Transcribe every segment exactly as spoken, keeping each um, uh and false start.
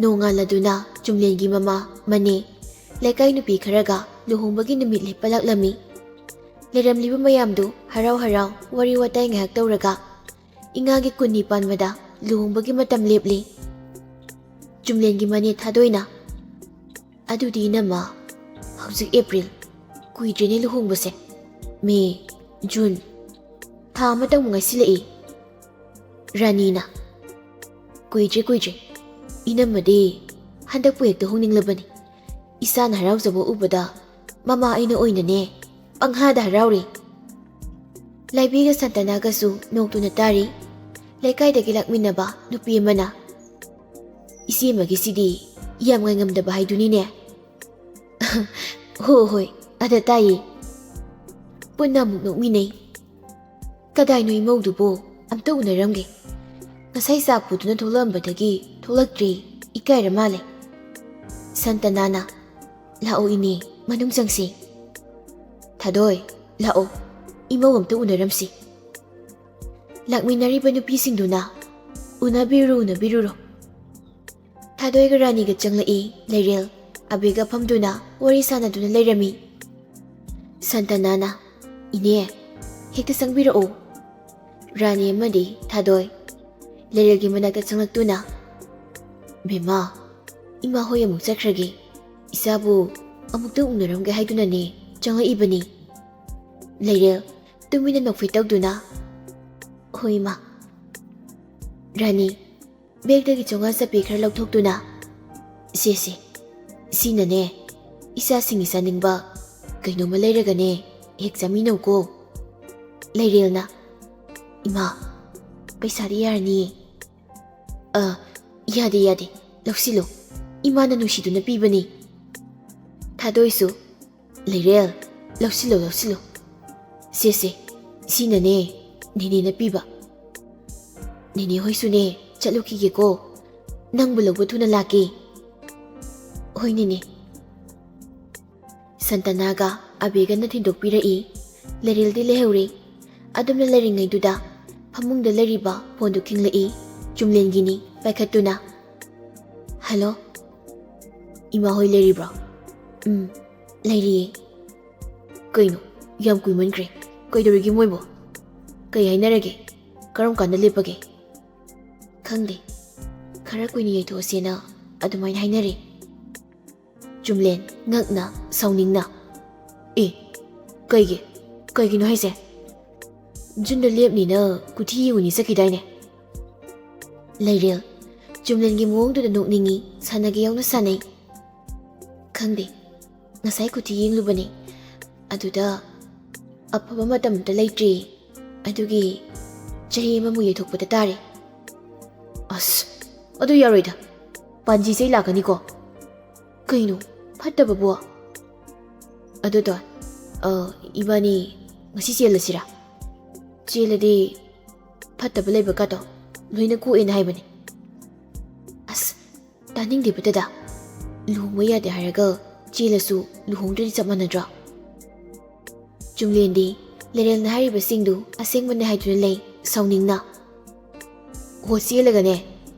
ꯅꯣꯡꯉꯥꯜꯂꯗꯨꯅ ꯆꯨꯝꯂꯦꯟꯒꯤ ꯃꯃꯥ, ꯃꯅꯦ, ꯂꯩꯀꯥꯏ ꯅꯨꯄꯤ ꯈꯔꯒ ꯂꯨꯍꯣꯡꯕꯒꯤ ꯅꯨꯃꯤꯠ ꯂꯦꯞꯄꯂꯛꯂꯝꯃꯤ꯫ ꯂꯩꯔꯝꯂꯤꯕ ꯃꯌꯥꯝꯗꯨ ꯍꯔꯥꯎ ꯍꯔꯥꯎ ꯋꯥꯔꯤ ꯋꯥꯇꯥꯏ ꯉꯥꯏꯍꯥꯛ ꯇꯧꯔꯒ ꯏꯉꯥꯒꯤ ꯀꯨꯟꯅꯤ ꯄꯥꯟꯕꯗ ꯂꯨꯍꯣꯡꯕꯒꯤ ꯃꯇꯝ ꯂꯦꯞꯂꯤ꯫ ꯆꯨꯝꯂꯦꯟꯒꯤ ꯃꯅꯦ ꯊꯥꯗꯣꯏꯅ, "ꯑꯗꯨꯗꯤ ꯏꯅꯝꯃ, ꯍꯧꯖꯤꯛ ꯑꯦꯄ꯭ꯔꯤꯜ, ꯀꯨꯏꯗ꯭ꯔꯦꯅꯦ ꯂꯨꯍꯣꯡꯕꯁꯦ꯫ ꯃꯦ, ꯖꯨꯟ, ꯊꯥ ꯑꯃꯇꯪ ꯉꯥꯏꯁꯤꯜꯂꯛꯏ꯫" ꯔꯥꯅꯤꯅ, "ꯀꯨꯏꯗ꯭ꯔꯦ, ꯀꯨꯏꯗ꯭ꯔꯦ꯫ ꯏꯅꯝꯃꯗꯤ ꯍꯟꯗꯛꯄꯨ ꯍꯦꯛꯇ ꯍꯣꯡꯅꯤꯡꯂꯕꯅꯤ꯫ ꯏꯆꯥꯅ ꯍꯔꯥꯎꯖꯕ ꯎꯕꯗ ꯃꯃꯥ ꯑꯩꯅ ꯑꯣꯏꯅꯅꯦ ꯄꯪꯍꯥꯗ ꯍꯔꯥꯎꯔꯦ꯫" ꯂꯥꯏꯕꯤꯒ ꯁꯟꯇꯅꯥꯒꯁꯨ ꯅꯣꯛꯇꯨꯅ ꯇꯥꯔꯤ꯫ ꯂꯩꯀꯥꯏꯗꯒꯤ ꯂꯥꯛꯃꯤꯟꯅꯕ ꯅꯨꯄꯤ ꯑꯃꯅ, "ꯏꯆꯦ ꯑꯃꯒꯤꯁꯤꯗꯤ ꯌꯥꯝ ꯉꯥꯏꯉꯝꯗꯕ ꯍꯥꯏꯗꯨꯅꯤꯅꯦ꯫" "ꯍꯣ ꯍꯣꯏ, ꯑꯗ ꯇꯥꯏꯌꯦ꯫" ꯄꯨꯟꯅ ꯑꯃꯨꯛ ꯅꯣꯛꯃꯤꯟꯅꯩ꯫ "ꯀꯗꯥꯏꯅꯣ ꯏꯃꯧꯗꯨꯕꯨ? ꯑꯝꯇ ꯎꯅꯔꯝꯒꯦ꯫ ꯉꯁꯥꯏ ꯆꯥ ꯄꯨꯗꯨꯅ ꯊꯣꯛꯂꯛꯑꯝꯕꯗꯒꯤ ꯊꯣꯛꯂꯛꯇ꯭ꯔꯤ꯫ ꯏꯀꯥꯏꯔ ꯃꯥꯜꯂꯦ꯫" ꯁꯟꯇꯅꯥꯅ, "ꯂꯥꯛꯑꯣ ꯏꯅꯦ, ꯃꯅꯨꯡ ꯆꯪꯁꯤ꯫" "ꯊꯥꯗꯣꯏ, ꯂꯥꯛꯑꯣ, ꯏꯃꯧ ꯑꯝꯇ ꯎꯅꯔꯝꯁꯤ꯫" ꯂꯥꯛꯃꯤꯟꯅꯔꯤꯕ ꯅꯨꯄꯤꯁꯤꯡꯗꯨꯅ, "ꯎꯅꯕꯤꯔꯨꯔꯣ, ꯎꯅꯕꯤꯔꯨꯔꯣ꯫" ꯊꯥꯗꯣꯏꯒ ꯔꯥꯅꯤꯒ ꯆꯪꯂꯛꯏ꯫ ꯂꯩꯔꯦꯜ, ꯑꯕꯦꯒ ꯐꯝꯗꯨꯅ ꯋꯥꯔꯤ ꯁꯥꯟꯅꯗꯨꯅ ꯂꯩꯔꯝꯃꯤ꯫ ꯁꯟꯇꯅꯥꯅ, "ꯏꯅꯦ, ꯍꯦꯛꯇ ꯆꯪꯕꯤꯔꯛꯑꯣ꯫" ꯔꯥꯅꯤ ꯑꯃꯗꯤ ꯊꯥꯗꯣꯏ ꯂꯩꯔꯦꯜꯒꯤ ꯃꯅꯥꯛꯇ ꯆꯪꯂꯛꯇꯨꯅ, "ꯕꯦꯝꯃ, ꯏꯃꯥ ꯍꯣꯏ ꯑꯃꯨꯛ ꯆꯠꯈ꯭ꯔꯒꯦ꯫ ꯏꯆꯥꯕꯨ ꯑꯃꯨꯛꯇ ꯎꯅꯔꯝꯒꯦ ꯍꯥꯏꯗꯨꯅꯅꯦ ꯆꯪꯂꯛꯏꯕꯅꯤ꯫" ꯂꯩꯔꯦꯜ, ꯇꯨꯃꯤꯟꯅ ꯅꯣꯛꯐꯦꯠ ꯇꯧꯗꯨꯅ, "ꯍꯣꯏ, ꯏꯃꯥ꯫" ꯔꯥꯅꯤ, ꯕꯦꯒꯇꯒꯤ ꯆꯥꯝꯃꯉꯥ ꯆꯞꯄꯤ ꯈꯔ ꯂꯧꯊꯣꯛꯇꯨꯅ, "ꯁꯦ, ꯁꯦ, ꯁꯤꯅꯅꯦ, ꯏꯆꯥꯁꯤꯡꯒꯤ ꯆꯥꯅꯤꯡꯕ ꯀꯩꯅꯣꯝꯃ ꯂꯩꯔꯒꯅꯦ, ꯍꯦꯛ ꯆꯥꯃꯤꯟꯅꯧꯀꯣ꯫" ꯂꯩꯔꯦꯜꯅ, "ꯏꯃꯥ, ꯄꯩꯁꯥꯗꯤ ꯌꯥꯔꯅꯤꯌꯦ꯫" "ꯑ, ꯌꯥꯗꯦ, ꯌꯥꯗꯦ, ꯂꯧꯁꯤꯜꯂꯨ, ꯏꯃꯥꯅ ꯅꯨꯡꯁꯤꯗꯨꯅ ꯄꯤꯕꯅꯤ꯫" ꯊꯥꯗꯣꯏꯁꯨ, "ꯂꯩꯔꯦꯜ, ꯂꯧꯁꯤꯜꯂꯣ, ꯂꯧꯁꯤꯜꯂꯣ꯫ ꯁꯦ, ꯁꯦ, ꯁꯤꯅꯅꯦ, ꯅꯦꯅꯦꯅ ꯄꯤꯕ꯫ ꯅꯦꯅꯦ ꯍꯣꯏꯁꯨꯅꯦ, ꯆꯠꯂꯨꯈꯤꯒꯦꯀꯣ꯫ ꯅꯪꯕꯨ ꯂꯧꯕ ꯊꯨꯅ ꯂꯥꯛꯀꯦ꯫" "ꯍꯣꯏ, ꯅꯦꯅꯦ꯫" ꯁꯟꯇꯅꯥꯒ ꯑꯕꯦꯒꯅ ꯊꯤꯟꯗꯣꯛꯄꯤꯔꯛꯏ꯫ ꯂꯩꯔꯦꯜꯗꯤ ꯂꯩꯍꯧꯔꯦ꯫ ꯑꯗꯨꯝꯅ ꯂꯩꯔꯤꯉꯩꯗꯨꯗ ꯐꯃꯨꯡꯗ ꯂꯩꯔꯤꯕ ꯐꯣꯟꯗꯨ ꯈꯤꯡꯂꯛꯏ꯫ ꯆꯨꯝꯂꯦꯟꯒꯤꯅꯤ ꯄꯥꯏꯈꯠꯇꯨꯅ, ꯍꯜꯂꯣ, ꯏꯃꯥ ꯍꯣꯏ ꯂꯩꯔꯤꯕ꯭ꯔꯣ? ꯎꯝ, ꯂꯩꯔꯤꯌꯦ꯫ ꯀꯩꯅꯣ, ꯌꯥꯝ ꯀꯨꯏꯃꯟꯈ꯭ꯔꯦ꯫ ꯀꯩꯗꯧꯔꯤꯒꯦ ꯃꯣꯏꯕꯣ? ꯀꯩ ꯍꯥꯏꯅꯔꯒꯦ? ꯀꯔꯝ ꯀꯥꯟꯗ ꯂꯦꯞꯄꯒꯦ? ꯈꯪꯗꯦ, ꯈꯔ ꯀꯨꯏꯅ ꯌꯩꯊꯣꯛꯑꯁꯦꯅ ꯑꯗꯨꯃꯥꯏꯅ ꯍꯥꯏꯅꯔꯦ꯫ ꯆꯨꯝꯂꯦꯟ, ꯉꯛꯅ, ꯁꯥꯎꯅꯤꯡꯅ, "ꯑꯦ, ꯀꯩꯒꯤ? ꯀꯩꯒꯤꯅꯣ ꯍꯥꯏꯁꯦ? ꯖꯨꯟꯗ ꯂꯦꯞꯅꯤꯅ ꯀꯨꯊꯤ ꯌꯦꯡꯉꯨꯅꯤ ꯆꯠꯈꯤꯗꯥꯏꯅꯦ?" ꯂꯩꯔꯦꯜ, ꯆꯨꯝꯂꯦꯟꯒꯤ ꯃꯑꯣꯡꯗꯨꯗ ꯅꯣꯛꯅꯤꯡꯉꯤ, ꯁꯥꯟꯅꯒꯦ ꯌꯥꯎꯅ ꯁꯥꯟꯅꯩ꯫ "ꯈꯪꯗꯦ, ꯉꯁꯥꯏ ꯀꯨꯊꯤ ꯌꯦꯡꯂꯨꯕꯅꯦ, ꯑꯗꯨꯗ ꯑꯐꯕ ꯃꯇꯝ ꯑꯝꯇ ꯂꯩꯇ꯭ꯔꯤ, ꯑꯗꯨꯒꯤ ꯆꯍꯤ ꯑꯃꯃꯨꯛ ꯌꯩꯊꯣꯛꯄꯗ ꯇꯥꯔꯦ꯫" "ꯑꯁ, ꯑꯗꯨ ꯌꯥꯔꯣꯏꯗ, ꯄꯥꯟꯖꯤ ꯆꯩ ꯂꯥꯛꯀꯅꯤꯀꯣ꯫" "ꯀꯩꯅꯣ, ꯐꯠꯇꯕꯕꯨ?" "ꯑꯗꯨꯗꯣ, ꯑ, ꯏꯕꯥꯅꯤ ꯉꯁꯤ ꯆꯦꯜꯂꯁꯤꯔꯥ? ꯆꯦꯜꯂꯗꯤ ꯐꯠꯇꯕ ꯂꯩꯕ ꯀꯥꯗꯣ ꯂꯣꯏꯅ ꯀꯣꯛꯑꯦꯅ ꯍꯥꯏꯕꯅꯦ꯫" "ꯑꯁ, ꯇꯥꯅꯤꯡꯗꯦꯕ ꯗꯗꯥ꯫ ꯂꯨꯍꯣꯡꯕ ꯌꯥꯗꯦ ꯍꯥꯏꯔꯒ ꯆꯦꯜꯂꯁꯨ ꯂꯨꯍꯣꯡꯗ꯭ꯔꯗꯤ ꯆꯞ ꯃꯥꯟꯅꯗ꯭ꯔꯣ?" ꯆꯨꯝꯂꯦꯟꯗꯤ ꯂꯩꯔꯦꯜꯅ ꯍꯥꯏꯔꯤꯕꯁꯤꯡꯗꯨ ꯑꯁꯦꯡꯕꯅꯦ ꯍꯥꯏꯗꯨꯅ ꯂꯩ, ꯁꯥꯎꯅꯤꯡꯅ꯫ "ꯍꯣ, ꯆꯦꯜꯂꯒꯅꯦ,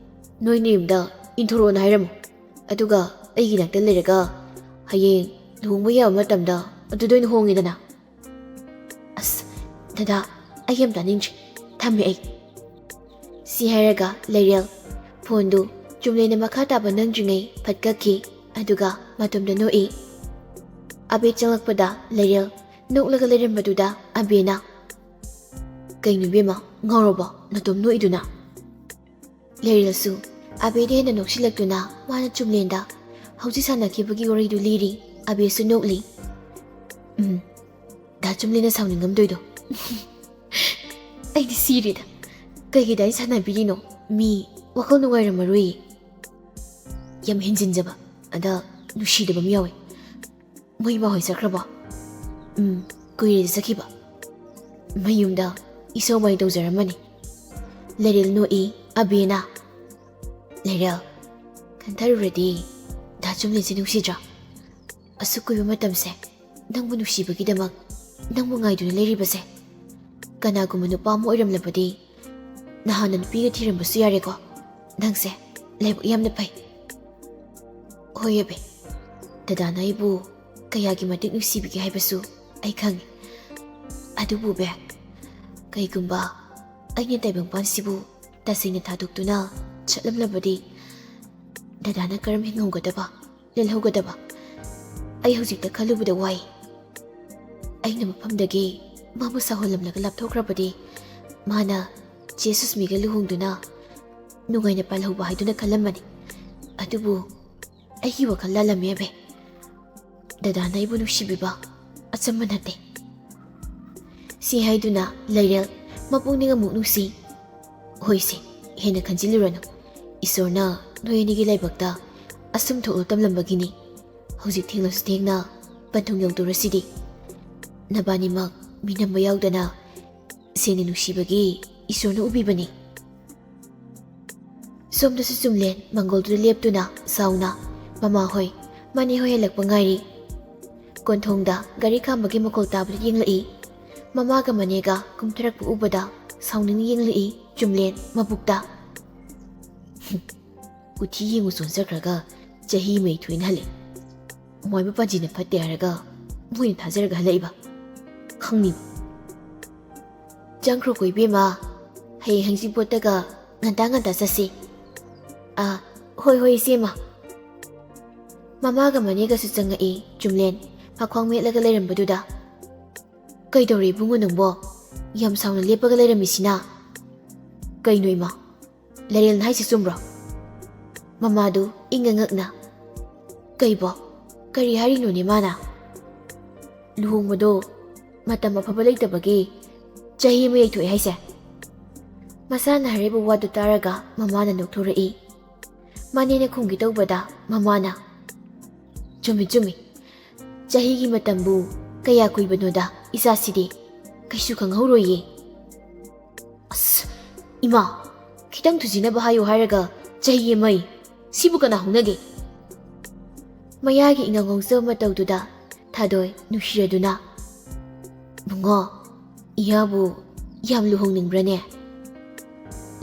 ꯅꯣꯏ ꯅꯌꯨꯝꯗ ꯏꯟꯊꯣꯔꯛꯑꯣꯅ ꯍꯥꯏꯔꯝꯃꯨ꯫ ꯑꯗꯨꯒ ꯑꯩꯒꯤ ꯅꯥꯛꯇ ꯂꯩꯔꯒ ꯍꯌꯦꯡ ꯂꯨꯍꯣꯡꯕ ꯌꯥꯕ ꯃꯇꯝꯗ ꯑꯗꯨꯗ ꯑꯣꯏꯅ ꯍꯣꯡꯉꯦꯗꯅ꯫" "ꯑꯁ, ꯗꯗꯥ, ꯑꯩ ꯌꯥꯝ ꯇꯥꯅꯤꯡꯗ꯭ꯔꯦ꯫ ꯊꯝꯃꯦ ꯑꯩ꯫" ꯁꯤ ꯍꯥꯏꯔꯒ ꯂꯩꯔꯦꯜ ꯐꯣꯟꯗꯨ ꯆꯨꯝꯂꯦꯟꯅ ꯃꯈꯥ ꯇꯥꯕ ꯅꯝꯗ꯭ꯔꯤꯉꯩ ꯐꯠ ꯀꯛꯈꯤ꯫ ꯑꯗꯨꯒ ꯃꯇꯣꯝꯗ ꯅꯣꯛꯏ꯫ ꯑꯕꯦ ꯆꯪꯂꯛꯄꯗ ꯂꯩꯔꯦꯜ ꯅꯣꯛꯂꯒ ꯂꯩꯔꯝꯕꯗꯨꯗ ꯑꯕꯦꯅ, "ꯀꯩꯅꯣ ꯏꯕꯦꯝꯃ, ꯉꯥꯎꯔꯕꯣ ꯅꯇꯣꯝ ꯅꯣꯛꯏꯗꯨꯅ?" ꯂꯩꯔꯦꯜꯁꯨ ꯑꯕꯦꯗ ꯍꯦꯟꯅ ꯅꯣꯛꯁꯤꯜꯂꯛꯇꯨꯅ ꯃꯥꯅ ꯆꯨꯝꯂꯦꯟꯗ ꯍꯧꯖꯤꯛ ꯁꯥꯟꯅꯈꯤꯕꯒꯤ ꯋꯥꯔꯤꯗꯨ ꯂꯤꯔꯤ꯫ ꯑꯕꯦꯁꯨ ꯅꯣꯛꯂꯤ꯫ "ꯎꯝ, ꯗꯥ ꯆꯨꯝꯂꯦꯟꯅ ꯁꯥꯎꯅꯤꯡꯉꯝꯗꯣꯏꯗꯣ꯫" "ꯑꯩꯗꯤ ꯁꯤꯔꯦꯗ꯫ ꯀꯩꯒꯤ ꯑꯗꯥꯏ ꯁꯥꯟꯅꯕꯤꯔꯤꯅꯣ? ꯃꯤ ꯋꯥꯈꯜ ꯅꯨꯡꯉꯥꯏꯔꯝꯃꯔꯣꯏꯌꯦ꯫" "ꯌꯥꯝ ꯍꯦꯟꯖꯤꯟꯖꯕ, ꯑꯗ ꯅꯨꯡꯁꯤꯗꯕ ꯑꯃ ꯌꯥꯎꯋꯦ꯫" "ꯃꯣꯏ ꯏꯃꯥ ꯍꯣꯏ ꯆꯠꯈ꯭ꯔꯕꯣ?" "ꯎꯝ, ꯀꯨꯏꯔꯦ ꯆꯠꯈꯤꯕ꯫ ꯃꯌꯨꯝꯗ ꯏꯁꯧ ꯃꯥꯏ ꯇꯧꯖꯔꯝꯃꯅꯤ꯫" ꯂꯩꯔꯦꯜ ꯅꯣꯛꯏ꯫ ꯑꯕꯦꯅ, "ꯂꯩꯔꯦꯜ, ꯈꯟꯊꯔꯨꯔꯗꯤ ꯗꯥ ꯆꯨꯝꯂꯦꯟꯁꯦ ꯅꯨꯡꯁꯤꯗ꯭ꯔꯥ? ꯑꯁꯨꯛ ꯀꯨꯏꯕ ꯃꯇꯝꯁꯦ ꯅꯪꯕꯨ ꯅꯨꯡꯁꯤꯕꯒꯤꯗꯃꯛ ꯅꯪꯕꯨ ꯉꯥꯏꯗꯨꯅ ꯂꯩꯔꯤꯕꯁꯦ꯫ ꯀꯅꯥꯒꯨꯝꯕ ꯅꯨꯄꯥ ꯑꯃ ꯑꯣꯏꯔꯝꯂꯕꯗꯤ ꯅꯍꯥꯟꯅ ꯅꯨꯄꯤꯒ ꯊꯤꯔꯝꯕꯁꯨ ꯌꯥꯔꯦꯀꯣ꯫ ꯅꯪꯁꯦ ꯂꯥꯏꯕꯛ ꯌꯥꯝꯅ ꯐꯩ꯫" ꯍꯣꯏ ꯑꯕꯦ, ꯗꯗꯥꯅ ꯑꯩꯕꯨ ꯀꯌꯥꯒꯤ ꯃꯇꯤꯛ ꯅꯨꯡꯁꯤꯕꯤꯒꯦ ꯍꯥꯏꯕꯁꯨ ꯑꯩ ꯈꯪꯉꯤ꯫ ꯑꯗꯨꯕꯨ ꯕꯦ, ꯀꯩꯒꯨꯝꯕ ꯑꯩꯅ ꯇꯥꯏꯕꯪꯄꯥꯟꯁꯤꯕꯨ ꯇꯁꯦꯡꯅ ꯊꯥꯗꯣꯛꯇꯨꯅ ꯆꯠꯂꯝꯂꯕꯗꯤ ꯗꯗꯥꯅ ꯀꯔꯝ ꯍꯤꯡꯍꯧꯒꯗꯕ, ꯂꯦꯜꯍꯧꯒꯗꯕ? ꯑꯩ ꯍꯧꯖꯤꯛꯇ ꯈꯜꯂꯨꯕꯗ ꯋꯥꯏ꯫ ꯑꯩꯅ ꯃꯐꯝꯗꯒꯤ ꯃꯥꯕꯨ ꯁꯥꯎꯍꯜꯂꯝꯂꯒ ꯂꯥꯞꯊꯣꯛꯈ꯭ꯔꯕꯗꯤ ꯃꯥꯅ ꯆꯦ ꯁꯨꯁꯃꯤꯒ ꯂꯨꯍꯣꯡꯗꯨꯅ ꯅꯨꯡꯉꯥꯏꯅ ꯄꯥꯜꯍꯧꯕ ꯍꯥꯏꯗꯨꯅ ꯈꯜꯂꯝꯕꯅꯤ꯫ ꯑꯗꯨꯕꯨ ꯑꯩꯒꯤ ꯋꯥꯈꯜ ꯂꯥꯜꯂꯝꯃꯦ ꯑꯕꯦ꯫ ꯗꯗꯥꯅ ꯑꯩꯕꯨ ꯅꯨꯡꯁꯤꯕꯤꯕ ꯑꯆꯝꯕ ꯅꯠꯇꯦ꯫ ꯁꯤ ꯍꯥꯏꯗꯨꯅ ꯂꯩꯔꯦꯜ ꯃꯄꯨꯛꯅꯤꯡ ꯑꯃꯨꯛ ꯅꯨꯡꯁꯤ꯫ ꯍꯣꯏꯁꯦ, ꯍꯦꯟꯅ ꯈꯟꯖꯤꯜꯂꯨꯔꯅꯨ꯫ ꯏꯁꯣꯔꯅ ꯅꯣꯏ ꯑꯅꯤꯒꯤ ꯂꯥꯏꯕꯛꯇ ꯑꯁꯨꯝ ꯊꯣꯛꯂꯨ ꯇꯝꯂꯝꯕꯒꯤꯅꯤ꯫ ꯍꯧꯖꯤꯛ ꯊꯦꯡꯂꯁꯨ ꯊꯦꯡꯅ ꯄꯟꯊꯨꯡ ꯌꯧꯗꯣꯔꯁꯤꯗꯤ꯫ ꯅꯕꯥꯅꯤꯃꯛ ꯃꯤꯅꯝꯕ ꯌꯥꯎꯗꯅ ꯁꯦꯡꯅ ꯅꯨꯡꯁꯤꯕꯒꯤ ꯏꯁꯣꯔꯅ ꯎꯕꯤꯕꯅꯤ꯫ ꯁꯣꯝꯗꯁꯨ ꯆꯨꯝꯂꯦꯟ ꯃꯪꯒꯣꯜꯗꯨꯗ ꯂꯦꯞꯇꯨꯅ ꯁꯥꯎꯅ ꯃꯃꯥ ꯍꯣꯏ, ꯃꯅꯦ ꯍꯣꯏ ꯍꯜꯂꯛꯄ ꯉꯥꯏꯔꯤ꯫ ꯀꯣꯟꯊꯣꯡꯗ ꯒꯥꯔꯤ ꯈꯥꯝꯕꯒꯤ ꯃꯈꯣꯜ ꯇꯥꯕꯗ ꯌꯦꯡꯂꯛꯏ꯫ ꯃꯃꯥꯒ ꯃꯅꯦꯒ ꯀꯨꯝꯊꯔꯛꯄ ꯎꯕꯗ ꯁꯥꯎꯅꯤꯡꯅ ꯌꯦꯡꯂꯛꯏ ꯆꯨꯝꯂꯦꯟ ꯃꯕꯨꯛꯇ꯫ "ꯀꯨꯊꯤ ꯌꯦꯡꯉꯨ ꯆꯣꯟꯖꯈ꯭ꯔꯒ ꯆꯍꯤ ꯃꯩ ꯊꯣꯏꯅ ꯍꯜꯂꯦ꯫ ꯃꯣꯏꯕ ꯄꯥꯟꯖꯤꯅ ꯐꯠꯇꯦ ꯍꯥꯏꯔꯒ ꯃꯣꯏꯅ ꯊꯥꯖꯔꯒ ꯍꯜꯂꯛꯏꯕ꯫ ꯈꯪꯅꯤꯕ꯫ ꯆꯪꯈ꯭ꯔꯣꯀꯣ ꯏꯕꯦꯝꯃ, ꯍꯌꯦꯡ ꯍꯪꯆꯤꯠꯄꯣꯠꯇꯒ ꯉꯟꯇꯥ ꯉꯟꯇꯥ ꯆꯠꯁꯤ꯫" "ꯑꯥ, ꯍꯣꯏ ꯍꯣꯏ ꯏꯆꯦꯃ꯫" ꯃꯃꯥꯒ ꯃꯅꯦꯒꯁꯨ ꯆꯪꯉꯛꯏ ꯆꯨꯝꯂꯦꯟ ꯃꯈ꯭ꯋꯥꯡ ꯃꯦꯠꯂꯒ ꯂꯩꯔꯝꯕꯗꯨꯗ꯫ "ꯀꯩꯗꯧꯔꯦ ꯏꯕꯨꯡꯉꯣ ꯅꯪꯕꯣ? ꯌꯥꯝ ꯁꯥꯎꯅ ꯂꯦꯞꯄꯒ ꯂꯩꯔꯝꯃꯤꯁꯤꯅ?" "ꯀꯩꯅꯣ ꯏꯃꯥ, ꯂꯩꯔꯦꯜꯅ ꯍꯥꯏꯁꯤ ꯆꯨꯝꯕ꯭ꯔꯣ?" ꯃꯃꯥꯗꯨ ꯏꯪꯉ ꯉꯛꯅ꯫ "ꯀꯩꯕꯣ? ꯀꯔꯤ ꯍꯥꯏꯔꯤꯅꯣꯅꯦ ꯃꯥꯅ? ꯂꯨꯍꯣꯡꯕꯗꯣ ꯃꯇꯝ ꯑꯐꯕ ꯂꯩꯇꯕꯒꯤ ꯆꯍꯤ ꯑꯃ ꯌꯩꯊꯣꯛꯑꯦ ꯍꯥꯏꯁꯦ?" ꯃꯆꯥꯅ ꯍꯥꯏꯔꯤꯕ ꯋꯥꯗꯨ ꯇꯥꯔꯒ ꯃꯃꯥꯅ ꯅꯣꯛꯊꯣꯔꯛꯏ꯫ ꯃꯅꯦꯅ ꯈꯨꯝꯒꯦ ꯇꯧꯕꯗ ꯃꯃꯥꯅ, "ꯆꯨꯝꯃꯤ, ꯆꯨꯝꯃꯤ꯫ ꯆꯍꯤꯒꯤ ꯃꯇꯝꯕꯨ ꯀꯌꯥ ꯀꯨꯏꯕꯅꯣꯗ, ꯏꯆꯥꯁꯤꯗꯤ ꯀꯩꯁꯨ ꯈꯪꯍꯧꯔꯣꯏꯌꯦ꯫" "ꯑꯁ, ꯏꯃꯥ, ꯈꯤꯇꯪ ꯊꯨꯖꯤꯟꯅꯕ ꯍꯥꯏꯌꯨ ꯍꯥꯏꯔꯒ ꯆꯍꯤ ꯑꯃ ꯑꯌꯦ꯫ ꯁꯤꯕꯨ ꯀꯅꯥ ꯍꯧꯅꯒꯦ?" ꯃꯌꯥꯒꯤ ꯏꯉꯥꯎ ꯉꯥꯎꯖꯕ ꯃꯇꯧꯗꯨꯗ ꯊꯥꯗꯣꯏ ꯅꯨꯡꯁꯤꯔꯗꯨꯅ, "ꯕꯨꯡꯉꯣ, ꯏꯌꯥꯕꯨ ꯌꯥꯝ ꯂꯨꯍꯣꯡꯅꯤꯡꯕ꯭ꯔꯅꯦ?"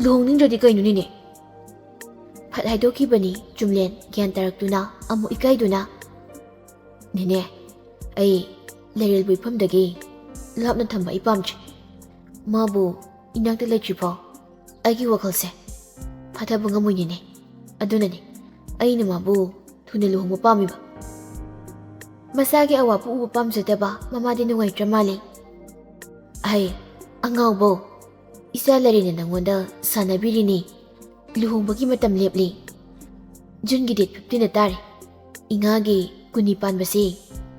"ꯂꯨꯍꯣꯡꯅꯤꯡꯗ꯭ꯔꯗꯤ ꯀꯩꯅꯣꯅꯤꯅꯦ? ꯐꯠ ꯍꯥꯏꯗꯣꯛꯈꯤꯕꯅꯤ ꯆꯨꯝꯂꯦꯟ ꯒ꯭ꯌꯥꯟ ꯇꯥꯔꯛꯇꯨꯅ ꯑꯃꯨꯛ ꯏꯀꯥꯏꯗꯨꯅ꯫ "ꯅꯦꯅꯦ, ꯑꯩ ꯂꯩꯔꯦꯜꯕꯨ ꯏꯐꯝꯗꯒꯤ ꯂꯥꯞꯅ ꯊꯝꯕ ꯑꯩ ꯄꯥꯝꯗ꯭ꯔꯦ꯫ ꯃꯥꯕꯨ ꯏꯅꯥꯛꯇ ꯂꯩꯇ꯭ꯔꯤꯐꯥꯎ ꯑꯩꯒꯤ ꯋꯥꯈꯜꯁꯦ ꯐꯥꯊꯕ ꯉꯝꯃꯣꯏꯅꯦꯅꯦ꯫ ꯑꯗꯨꯅꯅꯦ ꯑꯩꯅ ꯃꯥꯕꯨ ꯊꯨꯅ ꯂꯨꯍꯣꯡꯕ ꯄꯥꯝꯃꯤꯕ꯫" ꯃꯆꯥꯒꯤ ꯑꯋꯥꯕ ꯎꯕ ꯄꯥꯝꯖꯗꯕ ꯃꯃꯥꯗꯤ ꯅꯨꯡꯉꯥꯏꯇ꯭ꯔ ꯃꯥꯜꯂꯦ꯫ "ꯑꯍꯩ, ꯑꯉꯥꯎꯕꯧ, ꯏꯆꯥ ꯂꯩꯔꯦꯅ ꯅꯪꯉꯣꯟꯗ ꯁꯥꯟꯅꯕꯤꯔꯤꯅꯤ꯫ ꯂꯨꯍꯣꯡꯕꯒꯤ ꯃꯇꯝ ꯂꯦꯞꯂꯤ꯫ ꯖꯨꯟꯒꯤ ꯗꯦꯠ ꯐꯤꯐꯇꯤꯟꯗ ꯇꯥꯔꯦ꯫ ꯏꯉꯥꯒꯤ ꯀꯨꯟꯅꯤ ꯄꯥꯟꯕꯁꯦ